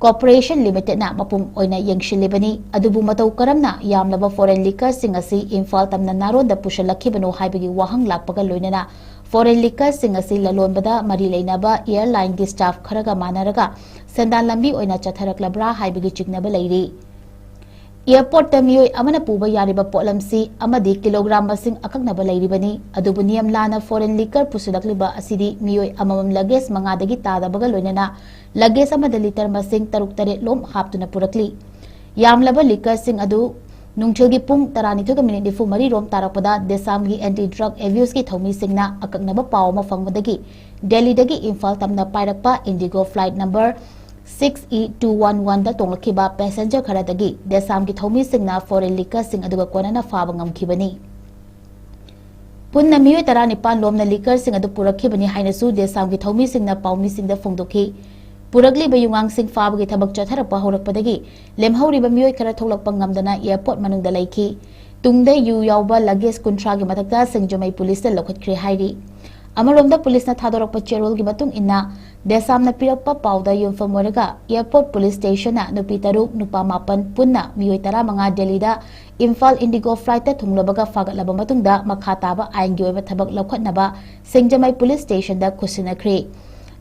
Corporation Limitedꯅ ꯃꯄꯨꯝ ꯑꯣꯏꯅ ꯌꯦꯡꯁꯤꯜꯂꯤꯕꯅꯤ꯫ ꯑꯗꯨꯕꯨ ꯃꯇꯧ ꯀꯔꯝꯅ ꯌꯥꯝꯂꯕ foreign liquorꯁꯤꯡ ꯑꯁꯤ ꯏꯝꯐꯥꯜ ꯇꯝꯅ ꯅꯥꯔꯣꯟꯗ ꯄꯨꯁꯤꯜꯂꯛꯈꯤꯕꯅꯣ ꯍꯥꯏꯕꯒꯤ ꯋꯥꯍꯪ ꯂꯥꯛꯄꯒ ꯂꯣꯏꯅꯅ foreign liquorꯁꯤꯡ ꯑꯁꯤ ꯂꯂꯣꯟꯕꯗ ꯃꯔꯤ ꯂꯩꯅꯕ airlineꯒꯤ staff ꯈꯔꯒ ꯃꯥꯟꯅꯔꯒ ꯁꯦꯟꯗꯥꯟ ꯂꯝꯕꯤ ꯑꯣꯏꯅ ꯆꯠꯊꯔꯛꯂꯕ꯭ꯔꯥ ꯍꯥꯏꯕꯒꯤ ꯆꯤꯡꯅꯕ ꯂꯩꯔꯤ꯫ Airportꯇ ꯃꯤꯑꯣꯏ ꯑꯃꯅ ꯄꯨꯕ ꯌꯥꯔꯤꯕ ꯄꯣꯠꯂꯝꯁꯤ ꯑꯃꯗꯤ kilogram ꯃꯁꯤꯡ ꯑꯀꯛꯅꯕ ꯂꯩꯔꯤꯕꯅꯤ꯫ ꯑꯗꯨꯕꯨ ꯅꯤꯌꯝ ꯂꯥꯟꯅ foreign liquor ꯄꯨꯁꯤꯜꯂꯛꯂꯤꯕ ꯑꯁꯤꯗꯤ ꯃꯤꯑꯣꯏ ꯑꯃꯃꯝ luggage ꯃꯉꯥꯗꯒꯤ ꯇꯥꯗꯕꯒ ꯂꯣꯏꯅꯅ luggage ꯑꯃꯗ litre ꯃꯁꯤꯡ ꯇꯔꯨꯛ ꯇꯔꯦꯠ ꯂꯣꯝ ꯍꯥꯞꯇꯨꯅ ꯄꯨꯔꯛꯂꯤ꯫ ꯌꯥꯝꯂꯕ liquorꯁꯤꯡ ꯑꯗꯨ ꯅꯨꯡꯊꯤꯜꯒꯤ ꯄꯨꯡ ꯇꯔꯥꯅꯤꯊꯣꯏꯒ minute ꯅꯤꯐꯨ ꯃꯔꯤ ꯔꯣꯝ ꯇꯥꯔꯛꯄꯗ ꯗꯦꯁꯥꯝꯒꯤ anti drug abuseꯀꯤ ꯊꯧꯃꯤꯁꯤꯡꯅ ꯑꯀꯛꯅꯕ ꯄꯥꯎ ꯑꯃ ꯐꯪꯕꯗꯒꯤ ꯗꯦꯜꯂꯤꯗꯒꯤ ꯏꯝꯐꯥꯜ ꯇꯝꯅ ꯄꯥꯏꯔꯛꯄ Indigo flight number six E two one oneꯗ ꯇꯣꯡꯂꯛꯈꯤꯕ passenger ꯈꯔꯗꯒꯤ ꯗꯦꯁꯥꯝꯒꯤ ꯊꯧꯃꯤꯁꯤꯡꯅ foreign liquorꯁꯤꯡ ꯑꯗꯨꯒ ꯀꯣꯟꯅꯅ ꯐꯥꯕ ꯉꯝꯈꯤꯕꯅꯤ꯫ ꯄꯨꯟꯅ ꯃꯤꯑꯣꯏ ꯇꯔꯥꯅꯤꯄꯥꯟ ꯂꯣꯝꯅ liquorꯁꯤꯡ ꯑꯗꯨ ꯄꯨꯔꯛꯈꯤꯕꯅꯤ ꯍꯥꯏꯅꯁꯨ ꯗꯦꯁꯥꯝꯒꯤ ꯊꯧꯃꯤꯁꯤꯡꯅ ꯄꯥꯎꯃꯤꯁꯤꯡꯗ ꯐꯣꯡꯗꯣꯛꯈꯤ꯫ ꯄꯨꯔꯛꯂꯤꯕ ꯌꯨꯉꯥꯡꯁꯤꯡ ꯐꯥꯕꯒꯤ ꯊꯕꯛ ꯆꯠꯊꯔꯛꯄ ꯍꯧꯔꯛꯄꯗꯒꯤ ꯂꯦꯝꯍꯧꯔꯤꯕ ꯃꯤꯑꯣꯏ ꯈꯔ ꯊꯣꯛꯂꯛꯄ ꯉꯝꯗꯅ airport ꯃꯅꯨꯡꯗ ꯂꯩꯈꯤ꯫ ꯇꯨꯡꯗ ꯌꯨ ꯌꯥꯎꯕ luggage ꯀꯨꯟꯊ꯭ꯔꯥꯒꯤ ꯃꯊꯛꯇ ꯁꯤꯡꯖꯃꯩ ꯄꯨꯂꯤꯁꯇ ꯂꯧꯈꯠꯈ꯭ꯔꯦ ꯍꯥꯏꯔꯤ꯫ ꯑꯃꯔꯣꯝꯗ ꯄꯨꯂꯤꯁꯅ ꯊꯥꯗꯣꯔꯛꯄ ꯆꯦꯔꯣꯜꯒꯤ ꯃꯇꯨꯡ ꯏꯟꯅ, ꯗꯦꯁꯥꯝꯅ ꯄꯤꯔꯛꯄ ꯄꯥꯎꯗ ꯌꯨꯝꯐꯝ ꯑꯣꯏꯔꯒ airport police stationꯅ ꯅꯨꯄꯤ ꯇꯔꯨꯛ, ꯅꯨꯄꯥ ꯃꯥꯄꯟ ꯄꯨꯟꯅ ꯃꯤꯑꯣꯏ ꯇꯔꯥꯃꯉꯥ ꯗꯦꯜꯂꯤꯗ ꯏꯝꯐꯥꯜ Indigo flightꯇ ꯊꯨꯡꯂꯕꯒ ꯐꯥꯒꯠꯂꯕ ꯃꯇꯨꯡꯗ ꯃꯈꯥ ꯇꯥꯕ ꯑꯥꯏꯟꯒꯤ ꯑꯣꯏꯕ ꯊꯕꯛ ꯂꯧꯈꯠꯅꯕ ꯁꯤꯡꯖꯃꯩ ꯄꯨꯂꯤꯁ ꯁ꯭ꯇꯦꯁꯟꯗ ꯈꯨꯠꯁꯤꯟꯅꯈ꯭ꯔꯦ꯫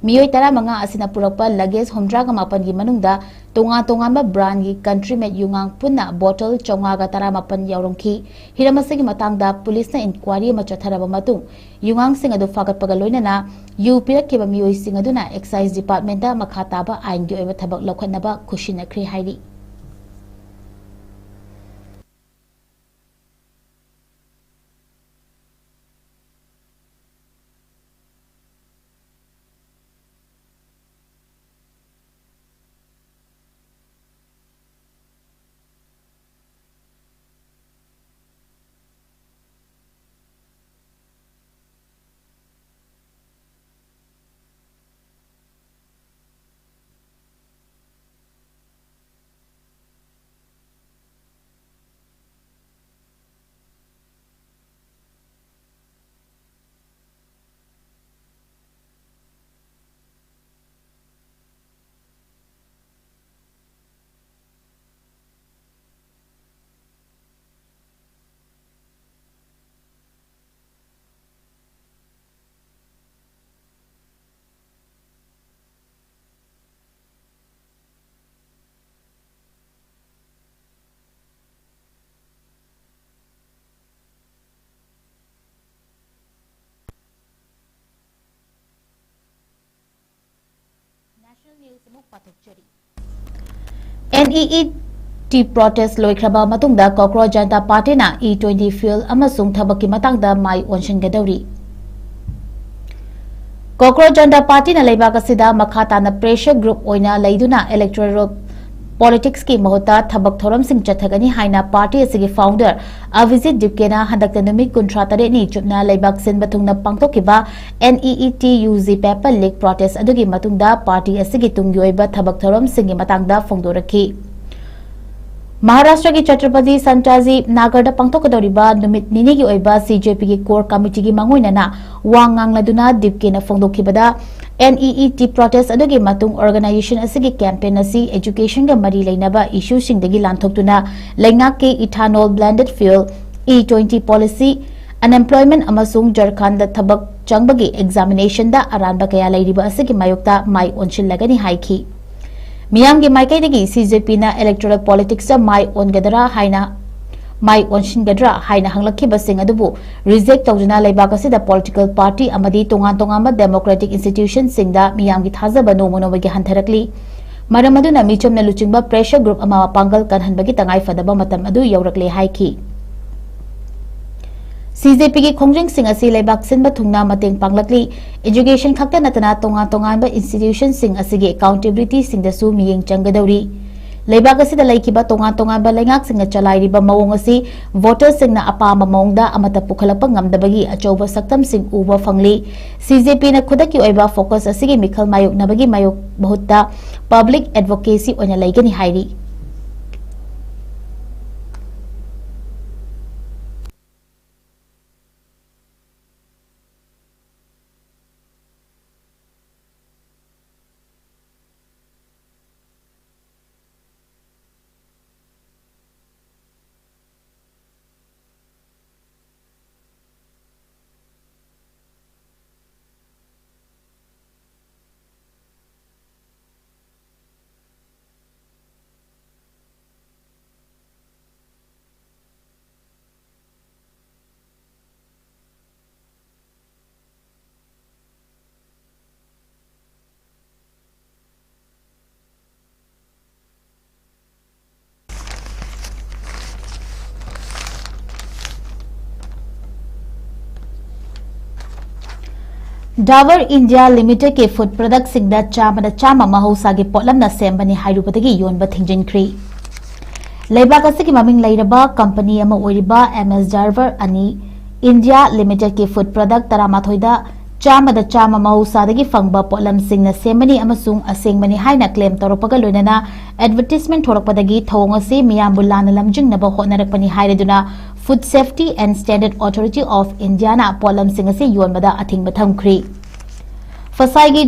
ꯃꯤꯑꯣꯏ ꯇꯔꯥꯃꯉꯥ ꯑꯁꯤꯅ ꯄꯨꯔꯛꯄ luggage ꯍꯨꯝꯗ꯭ꯔꯥꯒ ꯃꯥꯄꯟꯒꯤ ꯃꯅꯨꯡꯗ ꯇꯣꯉꯥꯟ ꯇꯣꯉꯥꯟꯕ brandꯒꯤ country made ꯌꯨꯉꯥꯡ ꯄꯨꯟꯅ bottle ꯆꯥꯝꯃꯉꯥꯒ ꯇꯔꯥꯃꯥꯄꯟ ꯌꯥꯎꯔꯝꯈꯤ꯫ ꯍꯤꯔꯝ ꯑꯁꯤꯒꯤ ꯃꯇꯥꯡꯗ ꯄꯨꯂꯤꯁꯅ inquiry ꯑꯃ ꯆꯠꯊꯔꯕ ꯃꯇꯨꯡ, ꯌꯨꯉꯥꯡꯁꯤꯡ ꯑꯗꯨ ꯐꯥꯒꯠꯄꯒ ꯂꯣꯏꯅꯅ ꯌꯨ ꯄꯤꯔꯛꯈꯤꯕ ꯃꯤꯑꯣꯏꯁꯤꯡ ꯑꯗꯨꯅ excise departmentꯇ ꯃꯈꯥ ꯇꯥꯕ ꯑꯥꯏꯟꯒꯤ ꯑꯣꯏꯕ ꯊꯕꯛ ꯂꯧꯈꯠꯅꯕ ꯈꯨꯠꯁꯤꯟꯅꯈ꯭ꯔꯦ ꯍꯥꯏꯔꯤ꯫ ꯄꯥꯊꯣꯛꯆꯔꯤ꯫ NEET protest ꯂꯣꯏꯈ꯭ꯔꯕ ꯃꯇꯨꯡꯗ ꯀꯣꯀ꯭ꯔꯣꯖ ꯖꯅꯇꯥ ꯄꯥꯔꯇꯤꯅ E twenty fuel ꯑꯃꯁꯨꯡ ꯊꯕꯛꯀꯤ ꯃꯇꯥꯡꯗ ꯃꯥꯏ ꯑꯣꯟꯁꯤꯟꯒꯗꯧꯔꯤ꯫ ꯀꯣꯀ꯭ꯔꯣꯖ ꯖꯅꯇꯥ ꯄꯥꯔꯇꯤꯅ ꯂꯩꯕꯥꯛ ꯑꯁꯤꯗ ꯃꯈꯥ ꯇꯥꯅ pressure group ꯑꯣꯏꯅ ꯂꯩꯗꯨꯅ electoral politicsꯀꯤ ꯃꯍꯨꯠꯇ ꯊꯕꯛ ꯊꯧꯔꯝꯁꯤꯡ ꯆꯠꯊꯒꯅꯤ ꯍꯥꯏꯅ ꯄꯥꯔꯇꯤ ꯑꯁꯤꯒꯤ founder ꯑꯚꯤꯖꯤꯠ ꯗꯤꯞꯀꯦꯅ ꯍꯟꯗꯛꯇ ꯅꯨꯃꯤꯠ ꯀꯨꯟꯊ꯭ꯔꯥ ꯇꯔꯦꯠꯅꯤ ꯆꯨꯞꯅ ꯂꯩꯕꯥꯛ ꯁꯤꯟꯕ ꯊꯨꯡꯅ ꯄꯥꯡꯊꯣꯛꯈꯤꯕ NEET UG paper leak protest ꯑꯗꯨꯒꯤ ꯃꯇꯨꯡꯗ ꯄꯥꯔꯇꯤ ꯑꯁꯤꯒꯤ ꯇꯨꯡꯒꯤ ꯑꯣꯏꯕ ꯊꯕꯛ ꯊꯧꯔꯝꯁꯤꯡꯒꯤ ꯃꯇꯥꯡꯗ ꯐꯣꯡꯗꯣꯔꯛꯈꯤ꯫ ꯃꯍꯥꯔꯥꯁꯇ꯭ꯔꯒꯤ ꯆꯇ꯭ꯔꯄꯇꯤ ꯁꯟꯇꯥꯖꯤ ꯅꯥꯒꯔꯗ ꯄꯥꯡꯊꯣꯛꯀꯗꯧꯔꯤꯕ ꯅꯨꯃꯤꯠ ꯅꯤꯅꯤꯒꯤ ꯑꯣꯏꯕ CJPꯒꯤ core committeeꯒꯤ ꯃꯥꯡꯑꯣꯏꯅꯅ ꯋꯥ ꯉꯥꯡꯂꯗꯨꯅ ꯗꯤꯞꯀꯦꯅ ꯐꯣꯡꯗꯣꯛꯈꯤꯕꯗ, NEET protest ꯑꯗꯨꯒꯤ ꯃꯇꯨꯡ organization ꯑꯁꯤꯒꯤ campaign ꯑꯁꯤ educationꯒ ꯃꯔꯤ ꯂꯩꯅꯕ issueꯁꯤꯡꯗꯒꯤ ꯂꯥꯟꯊꯣꯛꯇꯨꯅ ꯂꯩꯉꯥꯛꯀꯤ ethanol blended fuel, E twenty policy, unemployment ꯑꯃꯁꯨꯡ ꯖꯔꯈꯥꯟꯗ ꯊꯕꯛ ꯆꯪꯕꯒꯤ examinationꯗ ꯑꯔꯥꯟꯕ ꯀꯌꯥ ꯂꯩꯔꯤꯕ ꯑꯁꯤꯒꯤ ꯃꯥꯌꯣꯛꯇ ꯃꯥꯏ ꯑꯣꯟꯁꯤꯜꯂꯒꯅꯤ ꯍꯥꯏꯈꯤ꯫ ꯃꯤꯌꯥꯝꯒꯤ ꯃꯥꯏꯀꯩꯗꯒꯤ CJPꯅ electoral politicsꯇ ꯃꯥꯏ ꯑꯣꯟꯒꯗ꯭ꯔꯥ ꯍꯥꯏꯅ, ꯃꯥꯏ ꯑꯣꯟꯁꯤꯟꯒꯗ꯭ꯔꯥ ꯍꯥꯏꯅ ꯍꯪꯂꯛꯈꯤꯕꯁꯤꯡ ꯑꯗꯨꯕꯨ reject ꯇꯧꯗꯨꯅ ꯂꯩꯕꯥꯛ ꯑꯁꯤꯗ political party ꯑꯃꯗꯤ ꯇꯣꯉꯥꯟ ꯇꯣꯉꯥꯟꯕ democratic institutionꯁꯤꯡꯗ ꯃꯤꯌꯥꯝꯒꯤ ꯊꯥꯖꯕ ꯅꯣꯡꯃ ꯅꯣꯡꯃꯒꯤ ꯍꯟꯊꯔꯛꯂꯤ꯫ ꯃꯔꯝ ꯑꯗꯨꯅ ꯃꯤꯆꯝꯅ ꯂꯨꯆꯤꯡꯕ pressure group ꯑꯃ ꯃꯄꯥꯡꯒꯜ ꯀꯟꯍꯟꯕꯒꯤ ꯇꯉꯥꯏꯐꯗꯕ ꯃꯇꯝ ꯑꯗꯨ ꯌꯧꯔꯛꯂꯦ ꯍꯥꯏꯈꯤ꯫ CJPꯒꯤ ꯈꯣꯡꯖꯪꯁꯤꯡ ꯑꯁꯤ ꯂꯩꯕꯥꯛ ꯁꯤꯟꯕ ꯊꯨꯡꯅ ꯃꯇꯦꯡ ꯄꯥꯡꯂꯛꯂꯤ꯫ Education ꯈꯛꯇ ꯅꯠꯇꯅ ꯇꯣꯉꯥꯟ ꯇꯣꯉꯥꯟꯕ institutionꯁꯤꯡ ꯑꯁꯤꯒꯤ accountabilityꯁꯤꯡꯗꯁꯨ ꯃꯤꯠꯌꯦꯡ ꯆꯪꯒꯗꯧꯔꯤ꯫ ꯂꯩꯕꯥꯛ ꯑꯁꯤꯗ ꯂꯩꯈꯤꯕ ꯇꯣꯉꯥꯟ ꯇꯣꯉꯥꯟꯕ ꯂꯩꯉꯥꯛꯁꯤꯡꯅ ꯆꯂꯥꯏꯔꯤꯕ ꯃꯑꯣꯡ ꯑꯁꯤ voterꯁꯤꯡꯅ ꯑꯄꯥꯝꯕ ꯃꯑꯣꯡꯗ ꯑꯃꯠꯇ ꯄꯨꯈꯠꯂꯛꯄ ꯉꯝꯗꯕꯒꯤ ꯑꯆꯧꯕ ꯁꯛꯇꯝꯁꯤꯡ ꯎꯕ ꯐꯪꯂꯤ꯫ CJPꯅ ꯈꯨꯗꯛꯀꯤ ꯑꯣꯏꯕ focus ꯑꯁꯤꯒꯤ ꯃꯤꯈꯜ ꯃꯥꯌꯣꯛꯅꯕꯒꯤ ꯃꯥꯌꯣꯛ ꯃꯍꯨꯠꯇ public advocacy ꯑꯣꯏꯅ ꯂꯩꯒꯅꯤ ꯍꯥꯏꯔꯤ꯫ Dabur India Limitedꯀꯤ food productꯁꯤꯡꯗ ꯆꯥꯝꯃꯗ ꯆꯥꯝꯃ ꯃꯍꯧꯁꯥꯒꯤ ꯄꯣꯠꯂꯝꯅ ꯁꯦꯝꯕꯅꯤ ꯍꯥꯏꯔꯨꯕꯗꯒꯤ ꯌꯣꯟꯕ ꯊꯤꯡꯖꯤꯟꯈ꯭ꯔꯤ꯫ ꯂꯩꯕꯥꯛ ꯑꯁꯤꯒꯤ ꯃꯃꯤꯡ ꯂꯩꯔꯕ company ꯑꯃ ꯑꯣꯏꯔꯤꯕ M S Dabur ꯑꯅꯤ India Limitedꯀꯤ food product ꯇꯔꯥꯃꯥꯊꯣꯏꯗ ꯆꯥꯝꯃꯗ ꯆꯥꯝꯃ ꯃꯍꯧꯁꯥꯗꯒꯤ ꯐꯪꯕ ꯄꯣꯠꯂꯝꯁꯤꯡꯅ ꯁꯦꯝꯕꯅꯤ ꯑꯃꯁꯨꯡ ꯑꯁꯦꯡꯕꯅꯤ ꯍꯥꯏꯅ claim ꯇꯧꯔꯛꯄꯒ ꯂꯣꯏꯅꯅ advertisement ꯊꯣꯔꯛꯄꯗꯒꯤ ꯊꯧꯑꯣꯡ ꯑꯁꯤ ꯃꯤꯌꯥꯝꯕꯨ ꯂꯥꯟꯅ ꯂꯝꯖꯤꯡꯅꯕ ꯍꯣꯠꯅꯔꯛꯄꯅꯤ ꯍꯥꯏꯔꯗꯨꯅ Food Safety and Standard Authority of Indiaꯅ ꯄꯣꯠꯂꯝꯁꯤꯡ ꯑꯁꯤ ꯌꯣꯟꯕꯗ ꯑꯊꯤꯡꯕ ꯊꯝꯈ꯭ꯔꯤ꯫ ꯐꯁꯥꯏꯒꯤ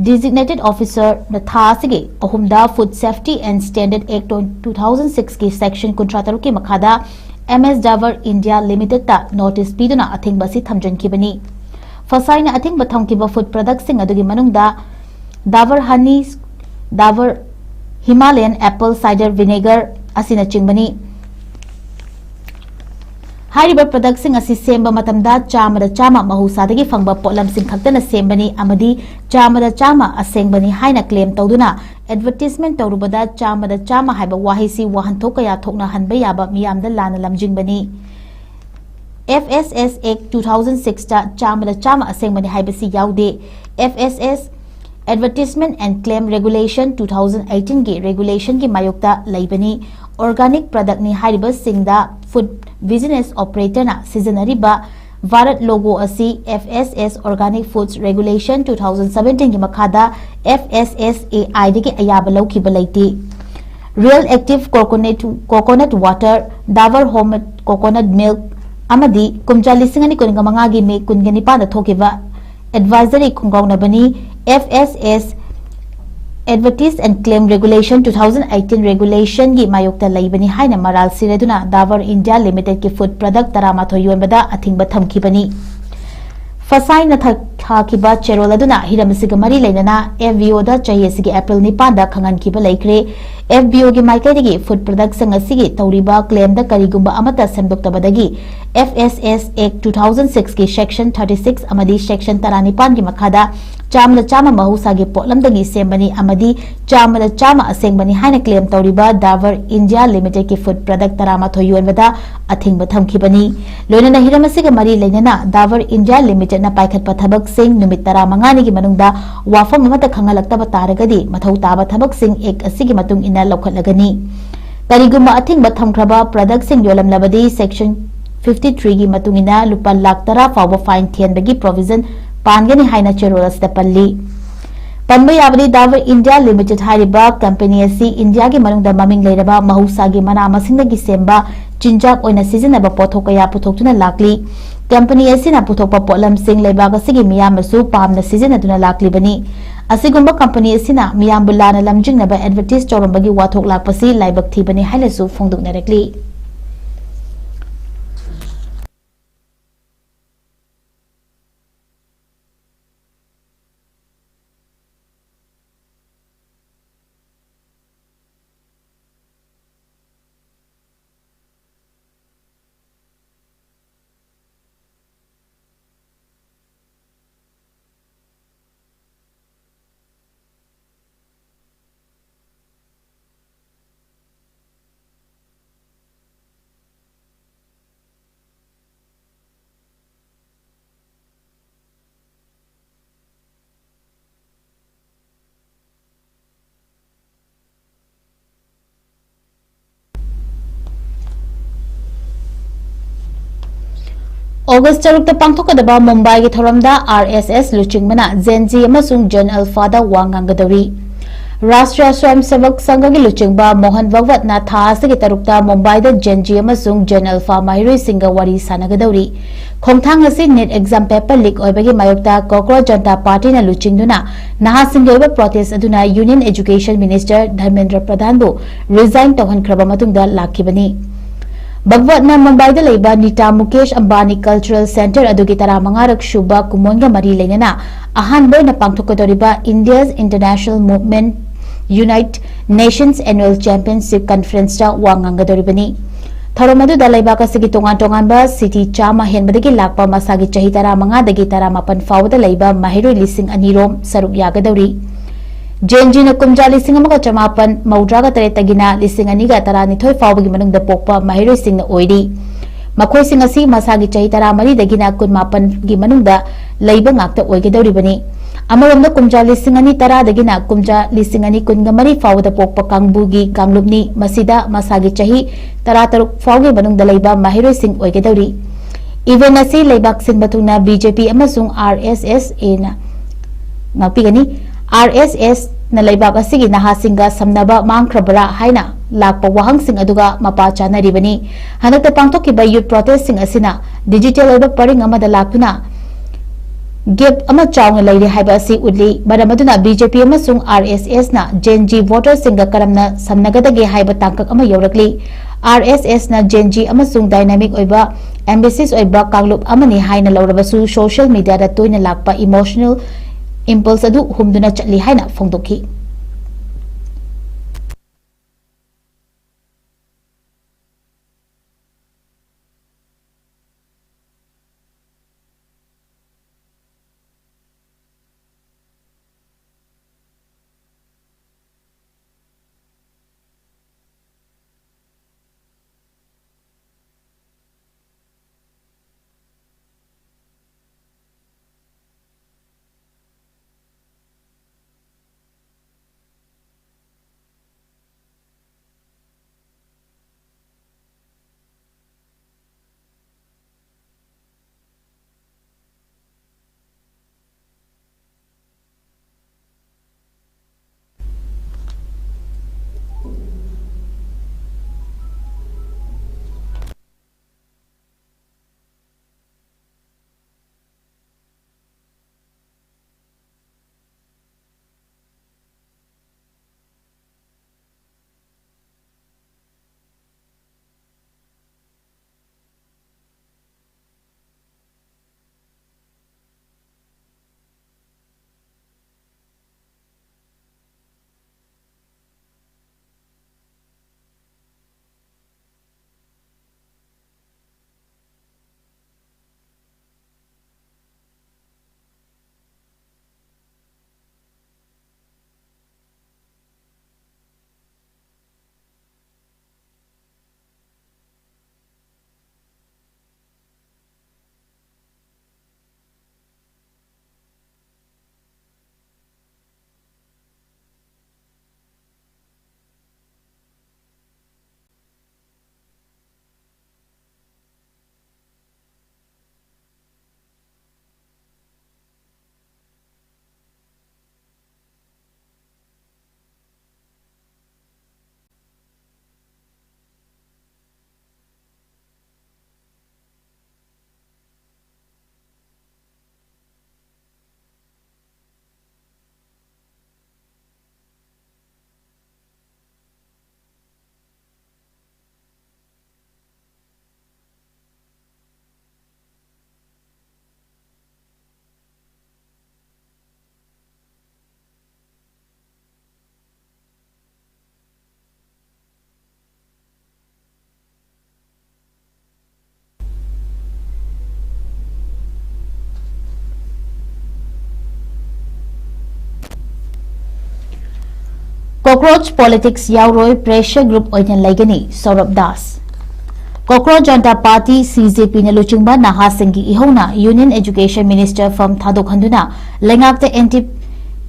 designated officerꯅ ꯊꯥ ꯑꯁꯤꯒꯤ ꯑꯍꯨꯝꯗ Food Safety and Standard Act two thousand sixꯀꯤ section ꯀꯨꯟꯊ꯭ꯔꯥ ꯇꯔꯨꯛꯀꯤ ꯃꯈꯥꯗ M S Dabur India Limitedꯇ notice ꯄꯤꯗꯨꯅ ꯑꯊꯤꯡꯕ ꯑꯁꯤ ꯊꯝꯖꯤꯟꯈꯤꯕꯅꯤ꯫ ꯐꯁꯥꯏꯅ ꯑꯊꯤꯡꯕ ꯊꯝꯈꯤꯕ food productꯁꯤꯡ ꯑꯗꯨꯒꯤ ꯃꯅꯨꯡꯗ Dabur honey, Dabur Himalayan apple cider vinegar ꯑꯁꯤꯅꯆꯤꯡꯕꯅꯤ꯫ ꯍꯥꯏꯔꯤꯕ productꯁꯤꯡ ꯑꯁꯤ ꯁꯦꯝꯕ ꯃꯇꯝꯗ ꯆꯥꯝꯃꯗ ꯆꯥꯝꯃ ꯃꯍꯧꯁꯥꯗꯒꯤ ꯐꯪꯕ ꯄꯣꯠꯂꯝꯁꯤꯡ ꯈꯛꯇꯅ ꯁꯦꯝꯕꯅꯤ ꯑꯃꯗꯤ ꯆꯥꯝꯃꯗ ꯆꯥꯝꯃ ꯑꯁꯦꯡꯕꯅꯤ ꯍꯥꯏꯅ claim ꯇꯧꯗꯨꯅ advertisement ꯇꯧꯔꯨꯕꯗ ꯆꯥꯝꯃꯗ ꯆꯥꯝꯃ ꯍꯥꯏꯕ ꯋꯥꯍꯩꯁꯤ ꯋꯥꯍꯟꯊꯣꯛ ꯀꯌꯥ ꯊꯣꯛꯅꯍꯟꯕ ꯌꯥꯕ ꯃꯤꯌꯥꯝꯗ ꯂꯥꯟꯅ ꯂꯝꯖꯤꯡꯕꯅꯤ꯫ F S S Act two thousand sixꯇ ꯆꯥꯝꯃꯗ ꯆꯥꯝꯃ ꯑꯁꯦꯡꯕꯅꯤ ꯍꯥꯏꯕꯁꯤ ꯌꯥꯎꯗꯦ꯫ F S S Advertisement and Claim Regulation two thousand eighteenꯒꯤ regulationꯒꯤ ꯃꯥꯌꯣꯛꯇ ꯂꯩꯕꯅꯤ꯫ Organic productꯅꯤ ꯍꯥꯏꯔꯤꯕꯁꯤꯡꯗ food business operatorꯅ ꯁꯤꯖꯤꯟꯅꯔꯤꯕ Bharat logo ꯑꯁꯤ F S S Organic Foods Regulation two thousand seventeenꯒꯤ ꯃꯈꯥꯗ F S S A Iꯗꯒꯤ ꯑꯌꯥꯕ ꯂꯧꯈꯤꯕ ꯂꯩꯇꯦ꯫ Real Active Coconut, Coconut Water, Dabur Homemade Coconut Milk ꯑꯃꯗꯤ ꯀꯨꯝꯖꯥ ꯂꯤꯁꯤꯡ ꯑꯅꯤ ꯀꯨꯟꯒ ꯃꯉꯥꯒꯤ ꯃꯦ ꯀꯨꯟꯒ ꯅꯤꯄꯥꯟꯗ ꯊꯣꯛꯈꯤꯕ advisory ꯈꯣꯡꯒꯥꯎꯅꯕꯅꯤ꯫ F S S Advertise and Claim Regulation two thousand eighteen regulationꯒꯤ ꯃꯥꯌꯣꯛꯇ ꯂꯩꯕꯅꯤ ꯍꯥꯏꯅ ꯃꯔꯥꯜ ꯁꯤꯔꯗꯨꯅ Dabur India Limitedꯀꯤ food product ꯇꯔꯥꯃꯥꯊꯣꯏ ꯌꯣꯟꯕꯗ ꯑꯊꯤꯡꯕ ꯊꯝꯈꯤꯕꯅꯤ꯫ ꯐꯁꯥꯏꯅ ꯊ-, ꯊꯥꯈꯤꯕ ꯆꯦꯔꯣꯜ ꯑꯗꯨꯅ ꯍꯤꯔꯝ ꯑꯁꯤꯒ ꯃꯔꯤ ꯂꯩꯅꯅ F B Oꯗ ꯆꯍꯤ ꯑꯁꯤꯒꯤ April ꯅꯤꯄꯥꯟꯗ ꯈꯪꯍꯟꯈꯤꯕ ꯂꯩꯈ꯭ꯔꯦ꯫ F B Oꯒꯤ ꯃꯥꯏꯀꯩꯗꯒꯤ food productꯁꯤꯡ ꯑꯁꯤꯒꯤ ꯇꯧꯔꯤꯕ claimꯗ ꯀꯔꯤꯒꯨꯝꯕ ꯑꯃꯠꯇ ꯁꯦꯝꯗꯣꯛꯇꯕꯗꯒꯤ F S S Act two thousand sixꯀꯤ section thirty six ꯑꯃꯗꯤ section ꯇꯔꯥꯅꯤꯄꯥꯟꯒꯤ ꯃꯈꯥꯗ ꯆꯥꯝꯃꯗ ꯆꯥꯝꯃ ꯃꯍꯧꯁꯥꯒꯤ ꯄꯣꯠꯂꯝꯗꯒꯤ ꯁꯦꯝꯕꯅꯤ ꯑꯃꯗꯤ ꯆꯥꯝꯃꯗ ꯆꯥꯝꯃ ꯑꯁꯦꯡꯕꯅꯤ ꯍꯥꯏꯅ claim ꯇꯧꯔꯤꯕ Dabur India Limitedꯀꯤ food product ꯇꯔꯥꯃꯥꯊꯣꯏ ꯌꯣꯟꯕꯗ ꯑꯊꯤꯡꯕ ꯊꯝꯈꯤꯕꯅꯤ꯫ ꯂꯣꯏꯅꯅ ꯍꯤꯔꯝ ꯑꯁꯤꯒ ꯃꯔꯤ ꯂꯩꯅꯅ Dabur India Limitedꯅ ꯄꯥꯏꯈꯠꯄ ꯊꯕꯛꯁꯤꯡ ꯅꯨꯃꯤꯠ ꯇꯔꯥꯃꯉꯥꯅꯤꯒꯤ ꯃꯅꯨꯡꯗ ꯋꯥꯐꯝ ꯑꯃꯠꯇ ꯈꯪꯍꯜꯂꯛꯇꯕ ꯇꯥꯔꯒꯗꯤ ꯃꯊꯧ ꯇꯥꯕ ꯊꯕꯛꯁꯤꯡ Act ꯑꯁꯤꯒꯤ ꯃꯇꯨꯡ ꯏꯟꯅ ꯂꯧꯈꯠꯂꯒꯅꯤ꯫ ꯀꯔꯤꯒꯨꯝꯕ ꯑꯊꯤꯡꯕ ꯊꯝꯈ꯭ꯔꯕ productꯁꯤꯡ ꯌꯣꯜꯂꯝꯂꯕꯗꯤ Section fifty threeꯒꯤ ꯃꯇꯨꯡ ꯏꯟꯅ ꯂꯨꯄꯥ ꯂꯥꯈ ꯇꯔꯥ ꯐꯥꯎꯕ fine ꯊꯤꯍꯟꯕꯒꯤ provision ꯄꯥꯟꯒꯅꯤ ꯍꯥꯏꯅ ꯆꯦꯔꯣꯜ ꯑꯁꯤꯗ ꯄꯜꯂꯤ꯫ ꯄꯟꯕ ꯌꯥꯕꯗꯤ Dabur India Limited ꯍꯥꯏꯔꯤꯕ company ꯑꯁꯤ ꯏꯟꯗꯤꯌꯥꯒꯤ ꯃꯅꯨꯡꯗ ꯃꯃꯤꯡ ꯂꯩꯔꯕ ꯃꯍꯧꯁꯥꯒꯤ ꯃꯅꯥ ꯃꯁꯤꯡꯗꯒꯤ ꯁꯦꯝꯕ ꯆꯤꯟꯖꯥꯛ ꯑꯣꯏꯅ ꯁꯤꯖꯤꯟꯅꯕ ꯄꯣꯠꯊꯣꯛ ꯀꯌꯥ ꯄꯨꯊꯣꯛꯇꯨꯅ ꯂꯥꯛꯂꯤ꯫ Company ꯑꯁꯤꯅ ꯄꯨꯊꯣꯛꯄ ꯄꯣꯠꯂꯝꯁꯤꯡ ꯂꯩꯕꯥꯛ ꯑꯁꯤꯒꯤ ꯃꯤꯌꯥꯝꯅꯁꯨ ꯄꯥꯝꯅ ꯁꯤꯖꯤꯟꯅꯗꯨꯅ ꯂꯥꯛꯂꯤꯕꯅꯤ꯫ ꯑꯁꯤꯒꯨꯝꯕ company ꯑꯁꯤꯅ ꯃꯤꯌꯥꯝꯕꯨ ꯂꯥꯟꯅ ꯂꯝꯖꯤꯡꯅꯕ advertise ꯇꯧꯔꯝꯕꯒꯤ ꯋꯥꯊꯣꯛ ꯂꯥꯛꯄꯁꯤ ꯂꯥꯏꯕꯛ ꯊꯤꯕꯅꯤ ꯍꯥꯏꯅꯁꯨ ꯐꯣꯡꯗꯣꯛꯅꯔꯛꯂꯤ꯫ ꯑꯣꯒꯁ ꯇꯔꯨꯛꯇ ꯄꯥꯡꯊꯣꯛꯀꯗꯕ ꯃꯨꯝꯕꯥꯏꯒꯤ ꯊꯧꯔꯝꯗ R S S ꯂꯨꯆꯤꯡꯕꯅ Gen Z ꯑꯃꯁꯨꯡ Gen Alphaꯗ ꯋꯥ ꯉꯥꯡꯒꯗꯧꯔꯤ꯫ ꯔꯥꯁꯇ꯭ꯔꯤꯌꯥ ꯁ꯭ꯋꯌꯝ ꯁꯦꯕꯛ ꯁꯪꯘꯒꯤ ꯂꯨꯆꯤꯡꯕ ꯃꯣꯍꯟ ꯚꯒꯋꯠꯅ ꯊꯥ ꯑꯁꯤꯒꯤ ꯇꯔꯨꯛꯇ ꯃꯨꯝꯕꯥꯏꯗ Gen Z ꯑꯃꯁꯨꯡ Gen Alpha ꯃꯍꯩꯔꯣꯏꯁꯤꯡꯒ ꯋꯥꯔꯤ ꯁꯥꯟꯅꯒꯗꯧꯔꯤ꯫ ꯈꯣꯡꯊꯥꯡ ꯑꯁꯤ NEET exam paper leak ꯑꯣꯏꯕꯒꯤ ꯃꯥꯌꯣꯛꯇ ꯀꯣꯀ꯭ꯔꯣꯖ ꯖꯟꯇꯥ ꯄꯥꯔꯇꯤꯅ ꯂꯨꯆꯤꯡꯗꯨꯅ ꯅꯍꯥꯁꯤꯡꯒꯤ ꯑꯣꯏꯕ protest ꯑꯗꯨꯅ Union Education Minister Dharmendra ꯄ꯭ꯔꯙꯥꯟꯕꯨ resign ꯇꯧꯍꯟꯈ꯭ꯔꯕ ꯃꯇꯨꯡꯗ ꯂꯥꯛꯈꯤꯕꯅꯤ꯫ ꯚꯒꯋꯠꯅ ꯃꯨꯝꯕꯥꯏꯗ ꯂꯩꯕ ꯅꯤꯇꯥ ꯃꯨꯀꯦꯁ ꯑꯝꯕꯥꯅꯤ Cultural Centre ꯑꯗꯨꯒꯤ ꯇꯔꯥꯃꯉꯥꯔꯛ ꯁꯨꯕ ꯀꯨꯝꯑꯣꯟꯒ ꯃꯔꯤ ꯂꯩꯅꯅ ꯑꯍꯥꯟꯕ ꯑꯣꯏꯅ ꯄꯥꯡꯊꯣꯛꯀꯗꯧꯔꯤꯕ India's International Movement Unite Nations Annual Championship Conferenceꯇ ꯋꯥ ꯉꯥꯡꯒꯗꯧꯔꯤꯕꯅꯤ꯫ ꯊꯧꯔꯝ ꯑꯗꯨꯗ ꯂꯩꯕꯥꯛ ꯑꯁꯤꯒꯤ ꯇꯣꯉꯥꯟ ꯇꯣꯉꯥꯟꯕ city ꯆꯥꯝꯃ ꯍꯦꯟꯕꯗꯒꯤ ꯂꯥꯛꯄ ꯃꯁꯥꯒꯤ ꯆꯍꯤ ꯇꯔꯥꯃꯉꯥꯗꯒꯤ ꯇꯔꯥꯃꯥꯄꯟ ꯐꯥꯎꯕꯗ ꯂꯩꯕ ꯃꯍꯩꯔꯣꯏ ꯂꯤꯁꯤꯡ ꯑꯅꯤ ꯔꯣꯝ ꯁꯔꯨꯛ ꯌꯥꯒꯗꯧꯔꯤ꯫ Gen Zꯅ ꯀꯨꯝꯖꯥ ꯂꯤꯁꯤꯡ ꯑꯃꯒ ꯆꯃꯥꯄꯟ ꯃꯧꯗ꯭ꯔꯥꯒ ꯇꯔꯦꯠꯇꯒꯤꯅ ꯂꯤꯁꯤꯡ ꯑꯅꯤꯒ ꯇꯔꯥꯅꯤꯊꯣꯏ ꯐꯥꯎꯕꯒꯤ ꯃꯅꯨꯡꯗ ꯄꯣꯛꯄ ꯃꯍꯩꯔꯣꯏꯁꯤꯡꯅ ꯑꯣꯏꯔꯤ꯫ ꯃꯈꯣꯏꯁꯤꯡ ꯑꯁꯤ ꯃꯁꯥꯒꯤ ꯆꯍꯤ ꯇꯔꯥꯃꯔꯤꯗꯒꯤꯅ ꯀꯨꯟꯃꯥꯄꯟꯒꯤ ꯃꯅꯨꯡꯗ ꯂꯩꯕ ꯉꯥꯛꯇ ꯑꯣꯏꯒꯗꯧꯔꯤꯕꯅꯤ꯫ ꯑꯃꯔꯣꯝꯗ ꯀꯨꯝꯖꯥ ꯂꯤꯁꯤꯡ ꯑꯅꯤ ꯇꯔꯥꯗꯒꯤꯅ ꯀꯨꯝꯖꯥ ꯂꯤꯁꯤꯡ ꯑꯅꯤ ꯀꯨꯟꯒ ꯃꯔꯤ ꯐꯥꯎꯕꯗ ꯄꯣꯛꯄ ꯀꯥꯡꯕꯨꯒꯤ ꯀꯥꯡꯂꯨꯞꯅꯤ꯫ ꯃꯁꯤꯗ ꯃꯁꯥꯒꯤ ꯆꯍꯤ ꯇꯔꯥꯇꯔꯨꯛ ꯐꯥꯎꯒꯤ ꯃꯅꯨꯡꯗ ꯂꯩꯕ ꯃꯍꯩꯔꯣꯏꯁꯤꯡ ꯑꯣꯏꯒꯗꯧꯔꯤ꯫ Event ꯑꯁꯤ ꯂꯩꯕꯥꯛ ꯁꯤꯟꯕ ꯊꯨꯡꯅ B J P ꯑꯃꯁꯨꯡ R S S Aꯅ ꯉꯥꯛꯄꯤꯒꯅꯤ꯫ R S Sꯅ ꯂꯩꯕꯥꯛ ꯑꯁꯤꯒꯤ ꯅꯍꯥꯁꯤꯡꯒ ꯁꯝꯅꯕ ꯃꯥꯡꯈ꯭ꯔꯕꯔꯥ ꯍꯥꯏꯅ ꯂꯥꯛꯄ ꯋꯥꯍꯪꯁꯤꯡ ꯑꯗꯨꯒ ꯃꯄꯥ ꯆꯥꯅꯔꯤꯕꯅꯤ꯫ ꯍꯟꯗꯛꯇ ꯄꯥꯡꯊꯣꯛꯈꯤꯕ youth protestꯁꯤꯡ ꯑꯁꯤꯅ digital ꯑꯣꯏꯕ ꯄꯔꯤꯡ ꯑꯃꯗ ꯂꯥꯛꯇꯨꯅ gap ꯑꯃ ꯆꯥꯎꯅ ꯂꯩꯔꯦ ꯍꯥꯏꯕ ꯑꯁꯤ ꯎꯠꯂꯤ꯫ ꯃꯔꯝ ꯑꯗꯨꯅ B J P ꯑꯃꯁꯨꯡ R S Sꯅ Gen Z voterꯁꯤꯡꯒ ꯀꯔꯝꯅ ꯁꯝꯅꯒꯗꯒꯦ ꯍꯥꯏꯕ ꯇꯥꯡꯀꯛ ꯑꯃ ꯌꯧꯔꯛꯂꯤ꯫ R S Sꯅ Gen Z ꯑꯃꯁꯨꯡ dynamic ꯑꯣꯏꯕ, ambitious ꯑꯣꯏꯕ ꯀꯥꯡꯂꯨꯞ ꯑꯃꯅꯤ ꯍꯥꯏꯅ ꯂꯧꯔꯕꯁꯨ, social mediaꯗ ꯇꯣꯏꯅ ꯂꯥꯛꯄ emotional impulse ꯑꯗꯨ ꯍꯨꯝꯗꯨꯅ ꯆꯠꯂꯤ ꯍꯥꯏꯅ ꯐꯣꯡꯗꯣꯛꯈꯤ꯫ Cockroach politics ꯌꯥꯎꯔꯣꯏ, pressure group ꯑꯣꯏꯅ ꯂꯩꯒꯅꯤ, ꯁꯧꯔꯚ Das. Cockroach Janta Party, C J P ꯅ ꯂꯨꯆꯤꯡꯕ ꯅꯍꯥꯁꯤꯡꯒꯤ ꯏꯍꯧꯅ Union Education Minister ꯐꯝ ꯊꯥꯗꯣꯛꯍꯟꯗꯨꯅ ꯂꯩꯉꯥꯛꯇ anti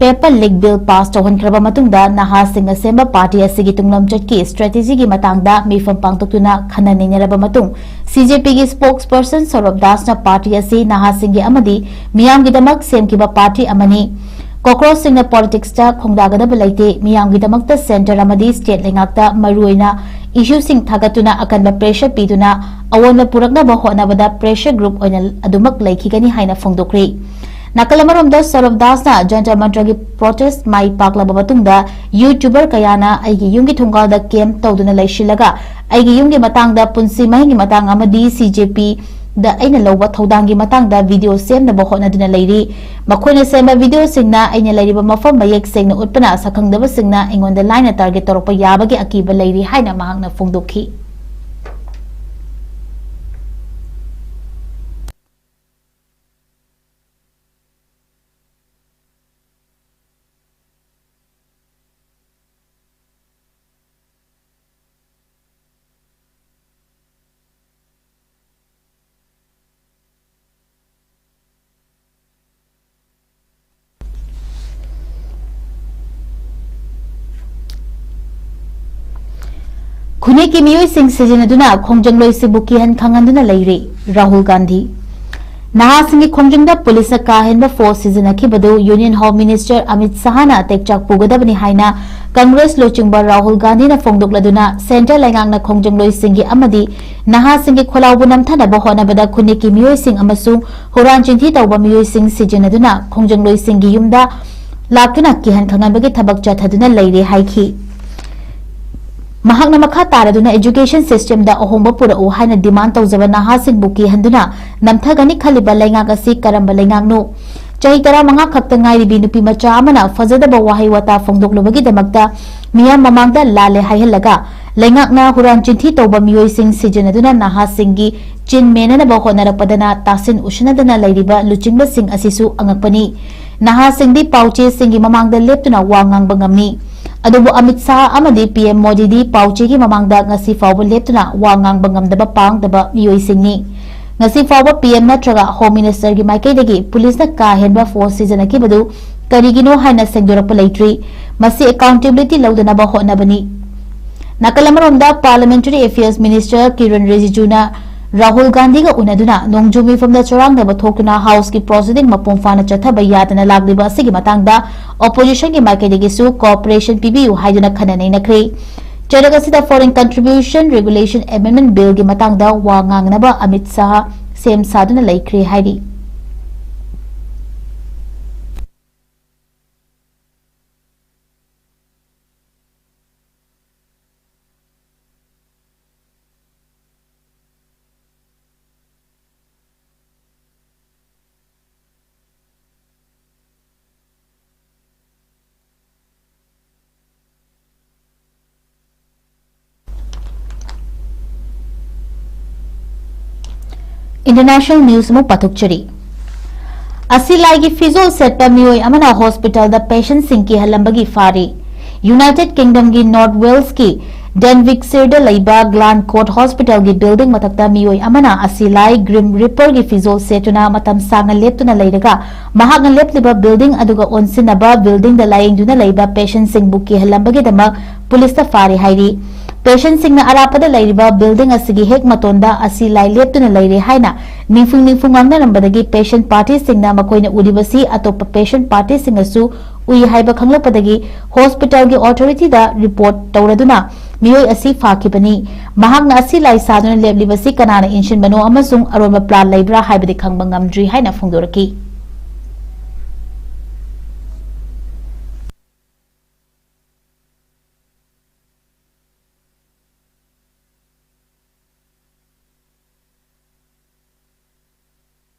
paper leak bill pass ꯇꯧꯍꯟꯈ꯭ꯔꯕ ꯃꯇꯨꯡꯗ ꯅꯍꯥꯁꯤꯡꯅ ꯁꯦꯝꯕ party ꯑꯁꯤꯒꯤ ꯇꯨꯡꯂꯝꯆꯠꯀꯤ strategy ꯒꯤ ꯃꯇꯥꯡꯗ ꯃꯤꯐꯝ ꯄꯥꯡꯊꯣꯛꯇꯨꯅ ꯈꯟꯅ ꯅꯩꯅꯔꯕ ꯃꯇꯨꯡ, C J P ꯒꯤ spokesperson ꯁꯧꯔꯚ ꯗꯥꯁꯅ party ꯑꯁꯤ ꯅꯍꯥꯁꯤꯡꯒꯤ ꯑꯃꯗꯤ ꯃꯤꯌꯥꯝꯒꯤꯗꯃꯛ ꯁꯦꯝꯈꯤꯕ party ꯑꯃꯅꯤ꯫ Cockroach ꯁꯤꯡꯅ politics ꯇ ꯈꯣꯡꯗꯥꯒꯗꯕ ꯂꯩꯇꯦ, ꯃꯤꯌꯥꯝꯒꯤꯗꯃꯛꯇ centre ꯑꯃꯗꯤ state ꯂꯩꯉꯥꯛꯇ ꯃꯔꯨꯑꯣꯏꯅ issue ꯁꯤꯡ ꯊꯥꯒꯠꯇꯨꯅ ꯑꯀꯟꯕ pressure ꯄꯤꯗꯨꯅ ꯑꯑꯣꯟꯕ ꯄꯨꯔꯛꯅꯕ ꯍꯣꯠꯅꯕꯗ pressure group ꯑꯣꯏꯅ ꯑꯗꯨꯃꯛ ꯂꯩꯈꯤꯒꯅꯤ ꯍꯥꯏꯅ ꯐꯣꯡꯗꯣꯛꯈ꯭ꯔꯤ꯫ ꯅꯥꯀꯜ ꯑꯃꯔꯣꯝꯗ ꯁꯧꯔꯚ ꯗꯥꯁꯅ ꯖꯟꯇꯔ ꯃꯟꯇꯔꯒꯤ protest ꯃꯥꯏ ꯄꯥꯛꯂꯕ ꯃꯇꯨꯡꯗ YouTuber ꯀꯌꯥꯅ ꯑꯩꯒꯤ ꯌꯨꯝꯒꯤ ꯊꯣꯡꯒꯥꯜꯗ camp ꯇꯧꯗꯨꯅ ꯂꯩꯁꯤꯜꯂꯒ ꯑꯩꯒꯤ ꯌꯨꯝꯒꯤ ꯃꯇꯥꯡꯗ, ꯄꯨꯟꯁꯤ ꯃꯍꯤꯡꯒꯤ ꯃꯇꯥꯡ ꯑꯃꯗꯤ C J P ꯗ ꯑꯩꯅ ꯂꯧꯕ ꯊꯧꯗꯥꯡꯒꯤ ꯃꯇꯥꯡꯗ video ꯁꯦꯝꯅꯕ ꯍꯣꯠꯅꯗꯨꯅ ꯂꯩꯔꯤ꯫ ꯃꯈꯣꯏꯅ ꯁꯦꯝꯕ video ꯁꯤꯡꯅ ꯑꯩꯅ ꯂꯩꯔꯤꯕ ꯃꯐꯝ ꯃꯌꯦꯛ ꯁꯦꯡꯅ ꯎꯠꯄꯅ ꯁꯛꯈꯪꯗꯕꯁꯤꯡꯅ ꯑꯩꯉꯣꯟꯗ ꯂꯥꯏꯅ target ꯇꯧꯔꯛꯄ ꯌꯥꯕꯒꯤ ꯑꯀꯤꯕ ꯂꯩꯔꯤ ꯍꯥꯏꯅ ꯃꯍꯥꯛꯅ ꯐꯣꯡꯗꯣꯛꯈꯤ꯫ ꯈꯨꯟꯅꯦꯛꯀꯤ ꯃꯤꯑꯣꯏꯁꯤꯡ ꯁꯤꯖꯤꯟꯅꯗꯨꯅ ꯈꯣꯡꯖꯪꯂꯣꯏꯁꯤꯡꯕꯨ ꯀꯤꯍꯟ ꯈꯪꯍꯟꯗꯨꯅ ꯂꯩꯔꯤ꯫ ꯔꯥꯍꯨꯜ ꯒꯥꯟꯙꯤ꯫ ꯅꯍꯥꯁꯤꯡꯒꯤ ꯈꯣꯡꯖꯪꯗ ꯄꯨꯂꯤꯁꯅ ꯀꯥ ꯍꯦꯟꯕ force ꯁꯤꯖꯤꯟꯅꯈꯤꯕꯗꯨ Union Home Minister Amit ꯁꯍꯥꯅ ꯇꯦꯛꯆꯥꯛ ꯄꯨꯒꯗꯕꯅꯤ ꯍꯥꯏꯅ ꯀꯪꯒ꯭ꯔꯦꯁ ꯂꯨꯆꯤꯡꯕ ꯔꯥꯍꯨꯜ ꯒꯥꯟꯙꯤꯅ ꯐꯣꯡꯗꯣꯛꯂꯗꯨꯅ centre ꯂꯩꯉꯥꯛꯅ ꯈꯣꯡꯖꯪꯂꯣꯏꯁꯤꯡꯒꯤ ꯑꯃꯗꯤ ꯅꯍꯥꯁꯤꯡꯒꯤ ꯈꯣꯜꯂꯥꯎꯕꯨ ꯅꯝꯊꯅꯕ ꯍꯣꯠꯅꯕꯗ ꯈꯨꯟꯅꯦꯛꯀꯤ ꯃꯤꯑꯣꯏꯁꯤꯡ ꯑꯃꯁꯨꯡ ꯍꯨꯔꯥꯟ ꯆꯤꯟꯊꯤ ꯇꯧꯕ ꯃꯤꯑꯣꯏꯁꯤꯡ ꯁꯤꯖꯤꯟꯅꯗꯨꯅ ꯈꯣꯡꯖꯪꯂꯣꯏꯁꯤꯡꯒꯤ ꯌꯨꯝꯗ ꯂꯥꯛꯇꯨꯅ ꯀꯤꯍꯟ ꯈꯪꯍꯟꯕꯒꯤ ꯊꯕꯛ ꯆꯠꯊꯗꯨꯅ ꯂꯩꯔꯦ ꯍꯥꯏꯈꯤ꯫ ꯃꯍꯥꯛꯅ ꯃꯈꯥ ꯇꯥꯔꯗꯨꯅ education system ꯗ ꯑꯍꯣꯡꯕ ꯄꯨꯔꯛꯎ ꯍꯥꯏꯅ demand ꯇꯧꯖꯕ ꯅꯍꯥꯁꯤꯡꯕꯨ ꯀꯤꯍꯟꯗꯨꯅ ꯅꯝꯊꯒꯅꯤ ꯈꯜꯂꯤꯕ ꯂꯩꯉꯥꯛ ꯑꯁꯤ ꯀꯔꯝꯕ ꯂꯩꯉꯥꯛꯅꯣ? ꯆꯍꯤ ꯇꯔꯥꯃꯉꯥ ꯈꯛꯇ ꯉꯥꯏꯔꯤꯕꯤ ꯅꯨꯄꯤ ꯃꯆꯥ ꯑꯃꯅ ꯐꯖꯗꯕ ꯋꯥꯍꯩ ꯋꯥꯇꯥ ꯐꯣꯡꯗꯣꯛꯂꯨꯕꯒꯤꯗꯃꯛꯇ ꯃꯤꯌꯥꯝ ꯃꯃꯥꯡꯗ ꯂꯥꯜꯂꯦ ꯍꯥꯏꯍꯜꯂꯒ ꯂꯩꯉꯥꯛꯅ ꯍꯨꯔꯥꯟ ꯆꯤꯟꯊꯤ ꯇꯧꯕ ꯃꯤꯑꯣꯏꯁꯤꯡ ꯁꯤꯖꯤꯟꯅꯗꯨꯅ ꯅꯍꯥꯁꯤꯡꯒꯤ ꯆꯤꯟ ꯃꯦꯟꯅꯅꯕ ꯍꯣꯠꯅꯔꯛꯄꯗꯅ ꯇꯥꯁꯤꯟ ꯎꯁꯤꯟꯅꯗꯅ ꯂꯩꯔꯤꯕ ꯂꯨꯆꯤꯡꯕꯁꯤꯡ ꯑꯁꯤꯁꯨ ꯑꯉꯛꯄꯅꯤ꯫ ꯅꯍꯥꯁꯤꯡꯗꯤ ꯄꯥꯎꯆꯦꯁꯤꯡꯒꯤ ꯃꯃꯥꯡꯗ ꯂꯦꯞꯇꯨꯅ ꯋꯥ ꯉꯥꯡꯕ ꯉꯝꯃꯤ꯫ ꯑꯗꯨꯕꯨ ꯑꯃꯤꯠ ꯁꯥꯍ ꯑꯃꯗꯤ ꯄꯤ ꯑꯦꯝ ꯃꯣꯗꯤꯗꯤ ꯄꯥꯎꯆꯦꯒꯤ ꯃꯃꯥꯡꯗ ꯉꯁꯤ ꯐꯥꯎꯕ ꯂꯦꯞꯇꯨꯅ ꯋꯥ ꯉꯥꯡꯕ ꯉꯝꯗꯕ ꯄꯥꯡꯗꯕ ꯃꯤꯑꯣꯏꯁꯤꯡꯅꯤ꯫ ꯉꯁꯤ ꯐꯥꯎꯕ ꯄꯤ ꯑꯦꯝ ꯅꯠꯇ꯭ꯔꯒ ꯍꯣꯝ ꯃꯤꯅꯤꯁꯇꯔꯒꯤ ꯃꯥꯏꯀꯩꯗꯒꯤ ꯄꯨꯂꯤꯁꯅ ꯀꯥ ꯍꯦꯟꯕ ꯐꯣꯔꯁ ꯁꯤꯖꯤꯟꯅꯈꯤꯕꯗꯨ ꯀꯔꯤꯒꯤꯅꯣ ꯍꯥꯏꯅ ꯁꯦꯡꯗꯣꯔꯛꯄ ꯂꯩꯇ꯭ꯔꯤ꯫ ꯃꯁꯤ ꯑꯦꯀꯥꯎꯟꯇꯦꯕꯤꯂꯤꯇꯤ ꯂꯧꯗꯅꯕ ꯍꯣꯠꯅꯕꯅꯤ꯫ ꯅꯥꯀꯜ ꯑꯃꯔꯣꯝꯗ, ꯄꯥꯔꯂꯤꯌꯥꯃꯦꯟꯇꯔꯤ ꯑꯦꯐꯤꯌꯔꯁ ꯃꯤꯅꯤꯁꯇꯔ ꯀꯤꯔꯟ ꯔꯤꯖꯤꯖꯨꯅ ꯔꯥꯍꯨꯜ ꯒꯥꯟꯙꯤꯒ ꯎꯅꯗꯨꯅ ꯅꯣꯡꯖꯨ ꯃꯤꯐꯝꯗ ꯆꯔꯥꯡꯅꯕ ꯊꯣꯛꯇꯨꯅ ꯍꯥꯎꯁꯀꯤ ꯄ꯭ꯔꯣꯁꯤꯗꯤꯡ ꯃꯄꯨꯡ ꯐꯥꯅ ꯆꯠꯊꯕ ꯌꯥꯗꯅ ꯂꯥꯛꯂꯤꯕ ꯑꯁꯤꯒꯤ ꯃꯇꯥꯡꯗ ꯑꯣꯄꯣꯖꯤꯁꯟꯒꯤ ꯃꯥꯏꯀꯩꯗꯒꯤꯁꯨ ꯀꯣꯑꯣꯄꯔꯦꯁꯟ ꯄꯤꯕꯤꯌꯨ ꯍꯥꯏꯗꯨꯅ ꯈꯟꯅ ꯅꯩꯅꯈ꯭ꯔꯦ꯫ ꯆꯩꯔꯛ ꯑꯁꯤꯗ Foreign Contribution Regulation Amendment Billꯒꯤ ꯃꯇꯥꯡꯗ ꯋꯥ ꯉꯥꯡꯅꯕ ꯑꯃꯤꯠ ꯁꯥꯍ ꯁꯦꯝ ꯁꯥꯗꯨꯅ ꯂꯩꯈ꯭ꯔꯦ ꯍꯥꯏꯔꯤ꯫ International news ꯑꯃꯨꯛ ꯄꯥꯊꯣꯛꯆꯔꯤ꯫ ꯑꯁꯤ ꯂꯥꯏꯒꯤ ꯐꯤꯖꯣꯜ ꯁꯦꯠꯄ ꯃꯤꯑꯣꯏ ꯑꯃꯅ ꯍꯣꯁꯄꯤꯇꯥꯜꯗ ꯄꯦꯁꯦꯟꯠꯁꯤꯡ ꯀꯤꯍꯜꯂꯝꯕꯒꯤ ꯐꯥꯔꯤ꯫ ꯌꯨꯅꯥꯏꯇꯦꯗ ꯀꯤꯡꯗꯝꯒꯤ ꯅꯣꯔꯊ ꯋꯦꯜꯁꯀꯤ ꯗꯦꯟꯋꯤꯛꯁꯤꯔꯗ ꯂꯩꯕ ꯒ꯭ꯂꯥꯟꯀꯣꯔꯠ ꯍꯣꯁꯄꯤꯇꯥꯜꯒꯤ ꯕꯤꯜꯗꯤꯡ ꯃꯊꯛꯇ ꯃꯤꯑꯣꯏ ꯑꯃꯅ ꯑꯁꯤ ꯂꯥꯏ ꯒ꯭ꯔꯤꯝ ꯔꯤꯄꯔꯒꯤ ꯐꯤꯖꯣꯜ ꯁꯦꯠꯇꯨꯅ ꯃꯇꯝ ꯁꯥꯡꯅ ꯂꯦꯞꯇꯨꯅ ꯂꯩꯔꯒ ꯃꯍꯥꯛꯅ ꯂꯦꯞꯂꯤꯕ ꯕꯤꯜꯗꯤꯡ ꯑꯗꯨꯒ ꯑꯣꯟꯁꯤꯟꯅꯕ ꯕꯤꯜꯗꯤꯡꯗ ꯂꯥꯌꯦꯡꯗꯨꯅ ꯂꯩꯕ ꯄꯦꯁꯦꯟꯠꯁꯤꯡꯕꯨ ꯀꯤꯍꯜꯂꯝꯕꯒꯤꯗꯃꯛ ꯄꯨꯂꯤꯁꯇ ꯐꯥꯔꯦ ꯍꯥꯏꯔꯤ꯫ ꯄꯦꯁꯦꯟꯠꯁꯤꯡꯅ ꯑꯔꯥꯞꯄꯗ ꯂꯩꯔꯤꯕ ꯕꯤꯜꯗꯤꯡ ꯑꯁꯤꯒꯤ ꯍꯦꯛ ꯃꯇꯣꯟꯗ ꯑꯁꯤ ꯂꯥꯏ ꯂꯦꯞꯇꯨꯅ ꯂꯩꯔꯦ ꯍꯥꯏꯅ ꯅꯤꯡꯐꯨꯡ ꯅꯤꯡꯐꯨꯡ ꯉꯥꯡꯅꯔꯝꯕꯗꯒꯤ ꯄꯦꯁꯦꯟꯠ ꯄꯥꯔꯇꯤꯁꯤꯡꯅ ꯃꯈꯣꯏꯅ ꯎꯔꯤꯕꯁꯤ ꯑꯇꯣꯞꯄ ꯄꯦꯁꯦꯟꯠ ꯄꯥꯔꯇꯤꯁꯤꯡꯅꯁꯨ ꯎꯏ ꯍꯥꯏꯕ ꯈꯪꯂꯛꯄꯗꯒꯤ ꯍꯣꯁꯄꯤꯇꯥꯜꯒꯤ ꯑꯣꯊꯣꯔꯤꯇꯤꯗ ꯔꯤꯄꯣꯔꯠ ꯇꯧꯔꯗꯨꯅ ꯃꯤꯑꯣꯏ ꯑꯁꯤ ꯐꯥꯈꯤꯕꯅꯤ꯫ ꯃꯍꯥꯛꯅ ꯑꯁꯤ ꯂꯥꯏ ꯁꯥꯗꯨꯅ ꯂꯦꯞꯂꯤꯕꯁꯤ ꯀꯅꯥꯅ ꯏꯟꯁꯤꯟꯕꯅꯣ ꯑꯃꯁꯨꯡ ꯑꯔꯣꯟꯕ ꯄ꯭ꯂꯥꯟ ꯂꯩꯕ꯭ꯔꯥ ꯍꯥꯏꯕꯗꯤ ꯈꯪꯕ ꯉꯝꯗ꯭ꯔꯤ ꯍꯥꯏꯅ ꯐꯣꯡꯗꯣꯔꯛꯈꯤ꯫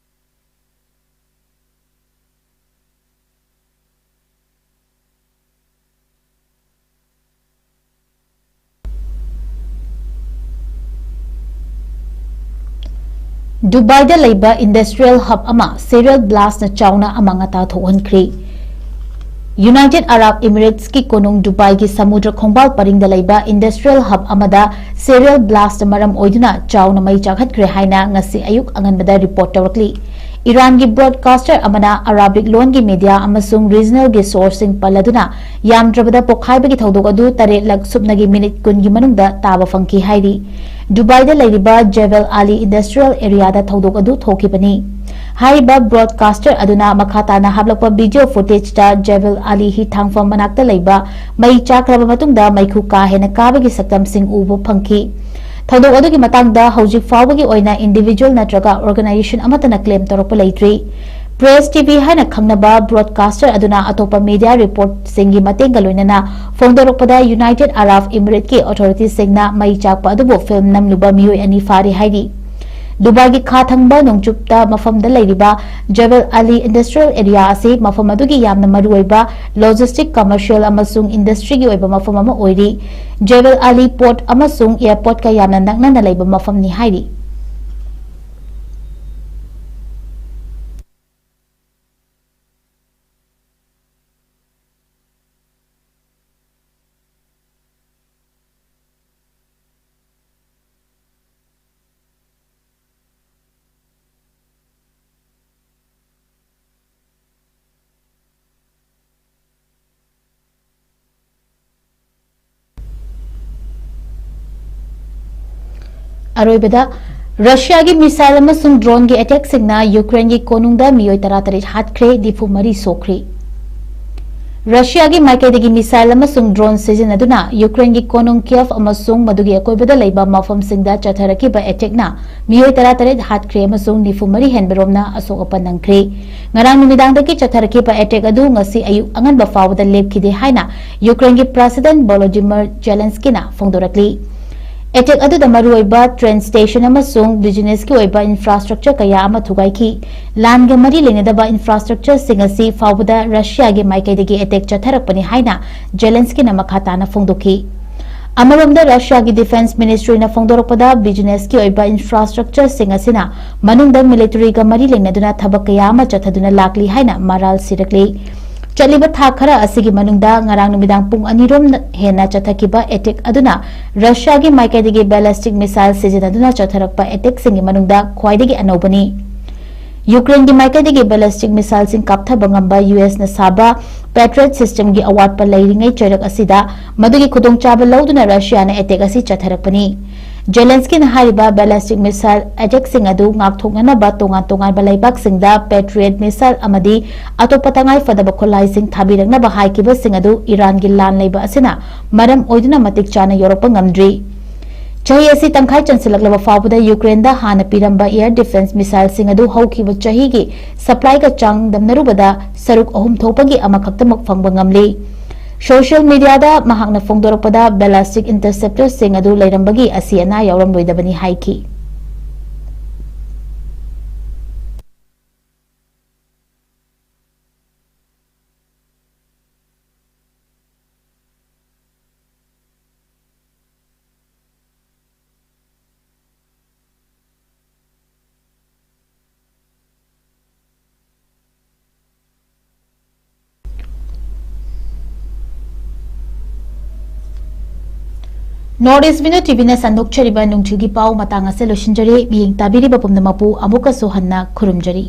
ꯗꯨꯕꯥꯏꯗ ꯂꯩꯕ industrial hub ꯑꯃ serial blastꯅ ꯆꯥꯎꯅ ꯑꯃꯥꯡ ꯑꯇꯥ ꯊꯣꯛꯍꯟꯈ꯭ꯔꯦ꯫ United Arab Emirates ꯀꯤ ꯀꯣꯅꯨꯡ ꯗꯨꯕꯥꯏꯒꯤ ꯁꯃꯨꯗ꯭ꯔ ꯈꯣꯡꯕꯥꯜ ꯄꯔꯤꯡꯗ ꯂꯩꯕ industrial hub ꯑꯃꯗ serial blast ꯃꯔꯝ ꯑꯣꯏꯗꯨꯅ ꯆꯥꯎꯅ ꯃꯩ ꯆꯥꯛꯍꯠꯈ꯭ꯔꯦ ꯍꯥꯏꯅ ꯉꯁꯤ ꯑꯌꯨꯛ ꯑꯉꯟꯕꯗ report ꯇꯧꯔꯛꯂꯤ꯫ ꯏꯔꯥꯟꯒꯤ broadcaster ꯑꯃꯅ Arabic ꯂꯣꯟꯒꯤ media ꯑꯃꯁꯨꯡ regional ꯒꯤ source ꯁꯤꯡ ꯄꯜꯂꯗꯨꯅ ꯌꯥꯝꯗ꯭ꯔꯕꯗ ꯄꯣꯈꯥꯏꯕꯒꯤ ꯊꯧꯗꯣꯛ ꯑꯗꯨ ꯇꯔꯦꯠꯂꯛ ꯁꯨꯞꯅꯒꯤ minute ꯀꯨꯟꯒꯤ ꯃꯅꯨꯡꯗ ꯇꯥꯕ ꯐꯪꯈꯤ ꯍꯥꯏꯔꯤ꯫ ꯗꯨꯕꯥꯏꯗ ꯂꯩꯔꯤꯕ Jebel Ali Industrial Area ꯗ ꯊꯧꯗꯣꯛ ꯑꯗꯨ ꯊꯣꯛꯈꯤꯕꯅꯤ꯫ ꯍꯥꯏꯔꯤꯕ broadcaster ꯑꯗꯨꯅ ꯃꯈꯥ ꯇꯥꯅ ꯍꯥꯞꯂꯛꯄ video footage ꯇ Jebel Ali ꯍꯤ ꯊꯥꯡꯐꯝ ꯃꯅꯥꯛꯇ ꯂꯩꯕ ꯃꯩ ꯆꯥꯛꯈ꯭ꯔꯕ ꯃꯇꯨꯡꯗ ꯃꯩꯈꯨ ꯀꯥ ꯍꯦꯟꯅ ꯀꯥꯕꯒꯤ ꯁꯛꯇꯝꯁꯤꯡ ꯎꯕ ꯐꯪꯈꯤ꯫ ꯊꯧꯗꯣꯛ ꯑꯗꯨꯒꯤ ꯃꯇꯥꯡꯗ ꯍꯧꯖꯤꯛ ꯐꯥꯎꯕꯒꯤ ꯑꯣꯏꯅ individual ꯅꯠꯇ꯭ꯔꯒ organization ꯑꯃꯠꯇꯅ claim ꯇꯧꯔꯛꯄ ꯂꯩꯇ꯭ꯔꯤ꯫ Press T V ꯍꯥꯏꯅ ꯈꯪꯅꯕ broadcaster ꯑꯗꯨꯅ ꯑꯇꯣꯞꯄ media report ꯁꯤꯡꯒꯤ ꯃꯇꯦꯡꯒ ꯂꯣꯏꯅꯅ ꯐꯣꯡꯗꯣꯔꯛꯄꯗ, United Arab Emirates ꯀꯤ authority ꯁꯤꯡꯅ ꯃꯩ ꯆꯥꯛꯄ ꯑꯗꯨꯕꯨ film ꯅꯝꯂꯨꯕ ꯃꯤꯑꯣꯏ ꯑꯅꯤ ꯐꯥꯔꯦ ꯍꯥꯏꯔꯤ꯫ ꯗꯨꯕꯥꯏꯒꯤ ꯈꯥ ꯊꯪꯕ ꯅꯣꯡꯆꯨꯞꯇ ꯃꯐꯝꯗ ꯂꯩꯔꯤꯕ Jebel Ali Industrial Area ꯑꯁꯤ ꯃꯐꯝ ꯑꯗꯨꯒꯤ ꯌꯥꯝꯅ ꯃꯔꯨꯑꯣꯏꯕ logistic, commercial ꯑꯃꯁꯨꯡ industry ꯒꯤ ꯑꯣꯏꯕ ꯃꯐꯝ ꯑꯃ ꯑꯣꯏꯔꯤ꯫ Jebel Ali port ꯑꯃꯁꯨꯡ airport ꯀ ꯌꯥꯝꯅ ꯅꯛꯅꯅ ꯂꯩꯕ ꯃꯐꯝꯅꯤ ꯍꯥꯏꯔꯤ꯫ ꯑꯔꯣꯏꯕꯗ, ꯔꯁꯤꯌꯥꯒꯤ missile ꯑꯃꯁꯨꯡ drone ꯒꯤ attack ꯁꯤꯡꯅ ꯌꯨꯀ꯭ꯔꯦꯟꯒꯤ ꯀꯣꯅꯨꯡꯗ ꯃꯤꯑꯣꯏ ꯇꯔꯥꯇꯔꯦꯠ ꯍꯥꯠꯈ꯭ꯔꯦ, ꯅꯤꯐꯨ ꯃꯔꯤ ꯁꯣꯛꯈ꯭ꯔꯦ꯫ ꯔꯁꯤꯌꯥꯒꯤ ꯃꯥꯏꯀꯩꯗꯒꯤ missile ꯑꯃꯁꯨꯡ drone ꯁꯤꯖꯤꯟꯅꯗꯨꯅ ꯌꯨꯀ꯭ꯔꯦꯟꯒꯤ ꯀꯣꯅꯨꯡ ꯀꯤꯌꯦꯚ ꯑꯃꯁꯨꯡ ꯃꯗꯨꯒꯤ ꯑꯀꯣꯏꯕꯗ ꯂꯩꯕ ꯃꯐꯝꯁꯤꯡꯗ ꯆꯠꯊꯔꯛꯈꯤꯕ attack ꯅ ꯃꯤꯑꯣꯏ ꯇꯔꯥꯇꯔꯦꯠ ꯍꯥꯠꯈ꯭ꯔꯦ ꯑꯃꯁꯨꯡ ꯅꯤꯐꯨ ꯃꯔꯤ ꯍꯦꯟꯕ ꯔꯣꯝꯅ ꯑꯁꯣꯛ ꯑꯄꯟ ꯅꯪꯈ꯭ꯔꯦ꯫ ꯉꯔꯥꯡ ꯅꯨꯃꯤꯗꯥꯡꯗꯒꯤ ꯆꯠꯊꯔꯛꯈꯤꯕ attack ꯑꯗꯨ ꯉꯁꯤ ꯑꯌꯨꯛ ꯑꯉꯟꯕ ꯐꯥꯎꯕꯗ ꯂꯦꯞꯈꯤꯗꯦ ꯍꯥꯏꯅ ꯌꯨꯀ꯭ꯔꯦꯟꯒꯤ President Volodymyr Zelensky ꯅ ꯐꯣꯡꯗꯣꯔꯛꯂꯤ꯫ Attack ꯑꯗꯨꯗ ꯃꯔꯨꯑꯣꯏꯕ train station ꯑꯃꯁꯨꯡ business ꯀꯤ ꯑꯣꯏꯕ infrastructure ꯀꯌꯥ ꯑꯃ ꯊꯨꯒꯥꯏꯈꯤ꯫ ꯂꯥꯟꯒ ꯃꯔꯤ ꯂꯩꯅꯗꯕ infrastructure ꯁꯤꯡ ꯑꯁꯤ ꯐꯥꯎꯕꯗ ꯔꯁꯤꯌꯥꯒꯤ ꯃꯥꯏꯀꯩꯗꯒꯤ attack ꯆꯠꯊꯔꯛꯄꯅꯤ ꯍꯥꯏꯅ ꯖꯦꯂꯦꯟꯁꯀꯤꯅ ꯃꯈꯥ ꯇꯥꯅ ꯐꯣꯡꯗꯣꯛꯈꯤ꯫ ꯑꯃꯔꯣꯝꯗ, ꯔꯁꯤꯌꯥꯒꯤ Defence Ministry ꯅ ꯐꯣꯡꯗꯣꯔꯛꯄꯗ, business ꯀꯤ ꯑꯣꯏꯕ infrastructure ꯁꯤꯡ ꯑꯁꯤꯅ ꯃꯅꯨꯡꯗ military ꯒ ꯃꯔꯤ ꯂꯩꯅꯗꯨꯅ ꯊꯕꯛ ꯀꯌꯥ ꯑꯃ ꯆꯠꯊꯗꯨꯅ ꯂꯥꯛꯂꯤ ꯍꯥꯏꯅ ꯃꯔꯥꯜ ꯁꯤꯔꯛꯂꯤ꯫ ꯆꯠꯂꯤꯕ ꯊꯥ ꯈꯔ ꯑꯁꯤꯒꯤ ꯃꯅꯨꯡꯗ ꯉꯔꯥꯡ ꯅꯨꯃꯤꯗꯥꯡ ꯄꯨꯡ ꯑꯅꯤꯔꯣꯝ ꯍꯦꯟꯅ ꯆꯠꯊꯈꯤꯕ attack ꯑꯗꯨꯅ ꯔꯁꯤꯌꯥꯒꯤ ꯃꯥꯏꯀꯩꯗꯒꯤ ballistic missile ꯁꯤꯖꯤꯟꯅꯗꯨꯅ ꯆꯠꯊꯔꯛꯄ attackꯁꯤꯡꯒꯤ ꯃꯅꯨꯡꯗ ꯈ꯭ꯋꯥꯏꯗꯒꯤ ꯑꯅꯧꯕꯅꯤ꯫ ꯌꯨꯀ꯭ꯔꯦꯟꯒꯤ ꯃꯥꯏꯀꯩꯗꯒꯤ ballistic missileꯁꯤꯡ ꯀꯥꯞꯊꯕ ꯉꯝꯕ USꯅ ꯁꯥꯕ Patriot systemꯒꯤ ꯑꯋꯥꯠꯄ ꯂꯩꯔꯤꯉꯩ ꯆꯩꯔꯛ ꯑꯁꯤꯗ ꯃꯗꯨꯒꯤ ꯈꯨꯗꯣꯡꯆꯥꯕ ꯂꯧꯗꯨꯅ ꯔꯁꯤꯌꯥꯅ attack ꯑꯁꯤ ꯆꯠꯊꯔꯛꯄꯅꯤ꯫ ꯖꯦꯂꯦꯟꯁꯀꯤꯅ ꯍꯥꯏꯔꯤꯕ ballistic missile attackꯁꯤꯡ ꯑꯗꯨ ꯉꯥꯛꯊꯣꯛꯅꯅꯕ ꯇꯣꯉꯥꯟ ꯇꯣꯉꯥꯟꯕ ꯂꯩꯕꯥꯛꯁꯤꯡꯗ Patriot missile ꯑꯃꯗꯤ ꯑꯇꯣꯞꯄ ꯇꯉꯥꯏꯐꯗꯕ ꯈꯨꯠꯂꯥꯏꯁꯤꯡ ꯊꯥꯕꯤꯔꯛꯅꯕ ꯍꯥꯏꯈꯤꯕꯁꯤꯡ ꯑꯗꯨ ꯏꯔꯥꯟꯒꯤ ꯂꯥꯟ ꯂꯩꯕ ꯑꯁꯤꯅ ꯃꯔꯝ ꯑꯣꯏꯗꯨꯅ ꯃꯇꯤꯛ ꯆꯥꯅ ꯌꯧꯔꯛꯄ ꯉꯝꯗ꯭ꯔꯤ꯫ ꯆꯍꯤ ꯑꯁꯤ ꯇꯪꯈꯥꯏ ꯆꯟꯁꯤꯜꯂꯛꯂꯕ ꯐꯥꯎꯕꯗ ꯌꯨꯀ꯭ꯔꯦꯟꯗ ꯍꯥꯟꯅ ꯄꯤꯔꯝꯕ air defence missileꯁꯤꯡ ꯑꯗꯨ ꯍꯧꯈꯤꯕ ꯆꯍꯤꯒꯤ supplyꯒ ꯆꯥꯡꯗꯝꯅꯔꯨꯕꯗ ꯁꯔꯨꯛ ꯑꯍꯨꯝ ꯊꯣꯛꯄꯒꯤ ꯑꯃꯈꯛꯇꯃꯛ ꯐꯪꯕ ꯉꯝꯂꯤ꯫ Social mediaꯗ ꯃꯍꯥꯛꯅ ꯐꯣꯡꯗꯣꯔꯛꯄꯗ, ballistic interceptorꯁꯤꯡ ꯑꯗꯨ ꯂꯩꯔꯝꯕꯒꯤ ꯑꯁꯤ ꯑꯅꯥ ꯌꯥꯎꯔꯝꯂꯣꯏꯗꯕꯅꯤ ꯍꯥꯏꯈꯤ꯫ North East Window TVꯅ ꯁꯟꯗꯣꯛꯆꯔꯤꯕ ꯅꯨꯡꯊꯤꯜꯒꯤ ꯄꯥꯎ ꯃꯇꯥꯡ ꯑꯁꯤ ꯂꯣꯏꯁꯤꯟꯖꯔꯦ꯫ ꯃꯤꯠꯌꯦꯡ ꯇꯥꯕꯤꯔꯤꯕ ꯄꯨꯝꯅꯃꯛꯄꯨ ꯑꯃꯨꯛꯀꯁꯨ ꯍꯟꯅ ꯈꯨꯔꯨꯝꯖꯔꯤ꯫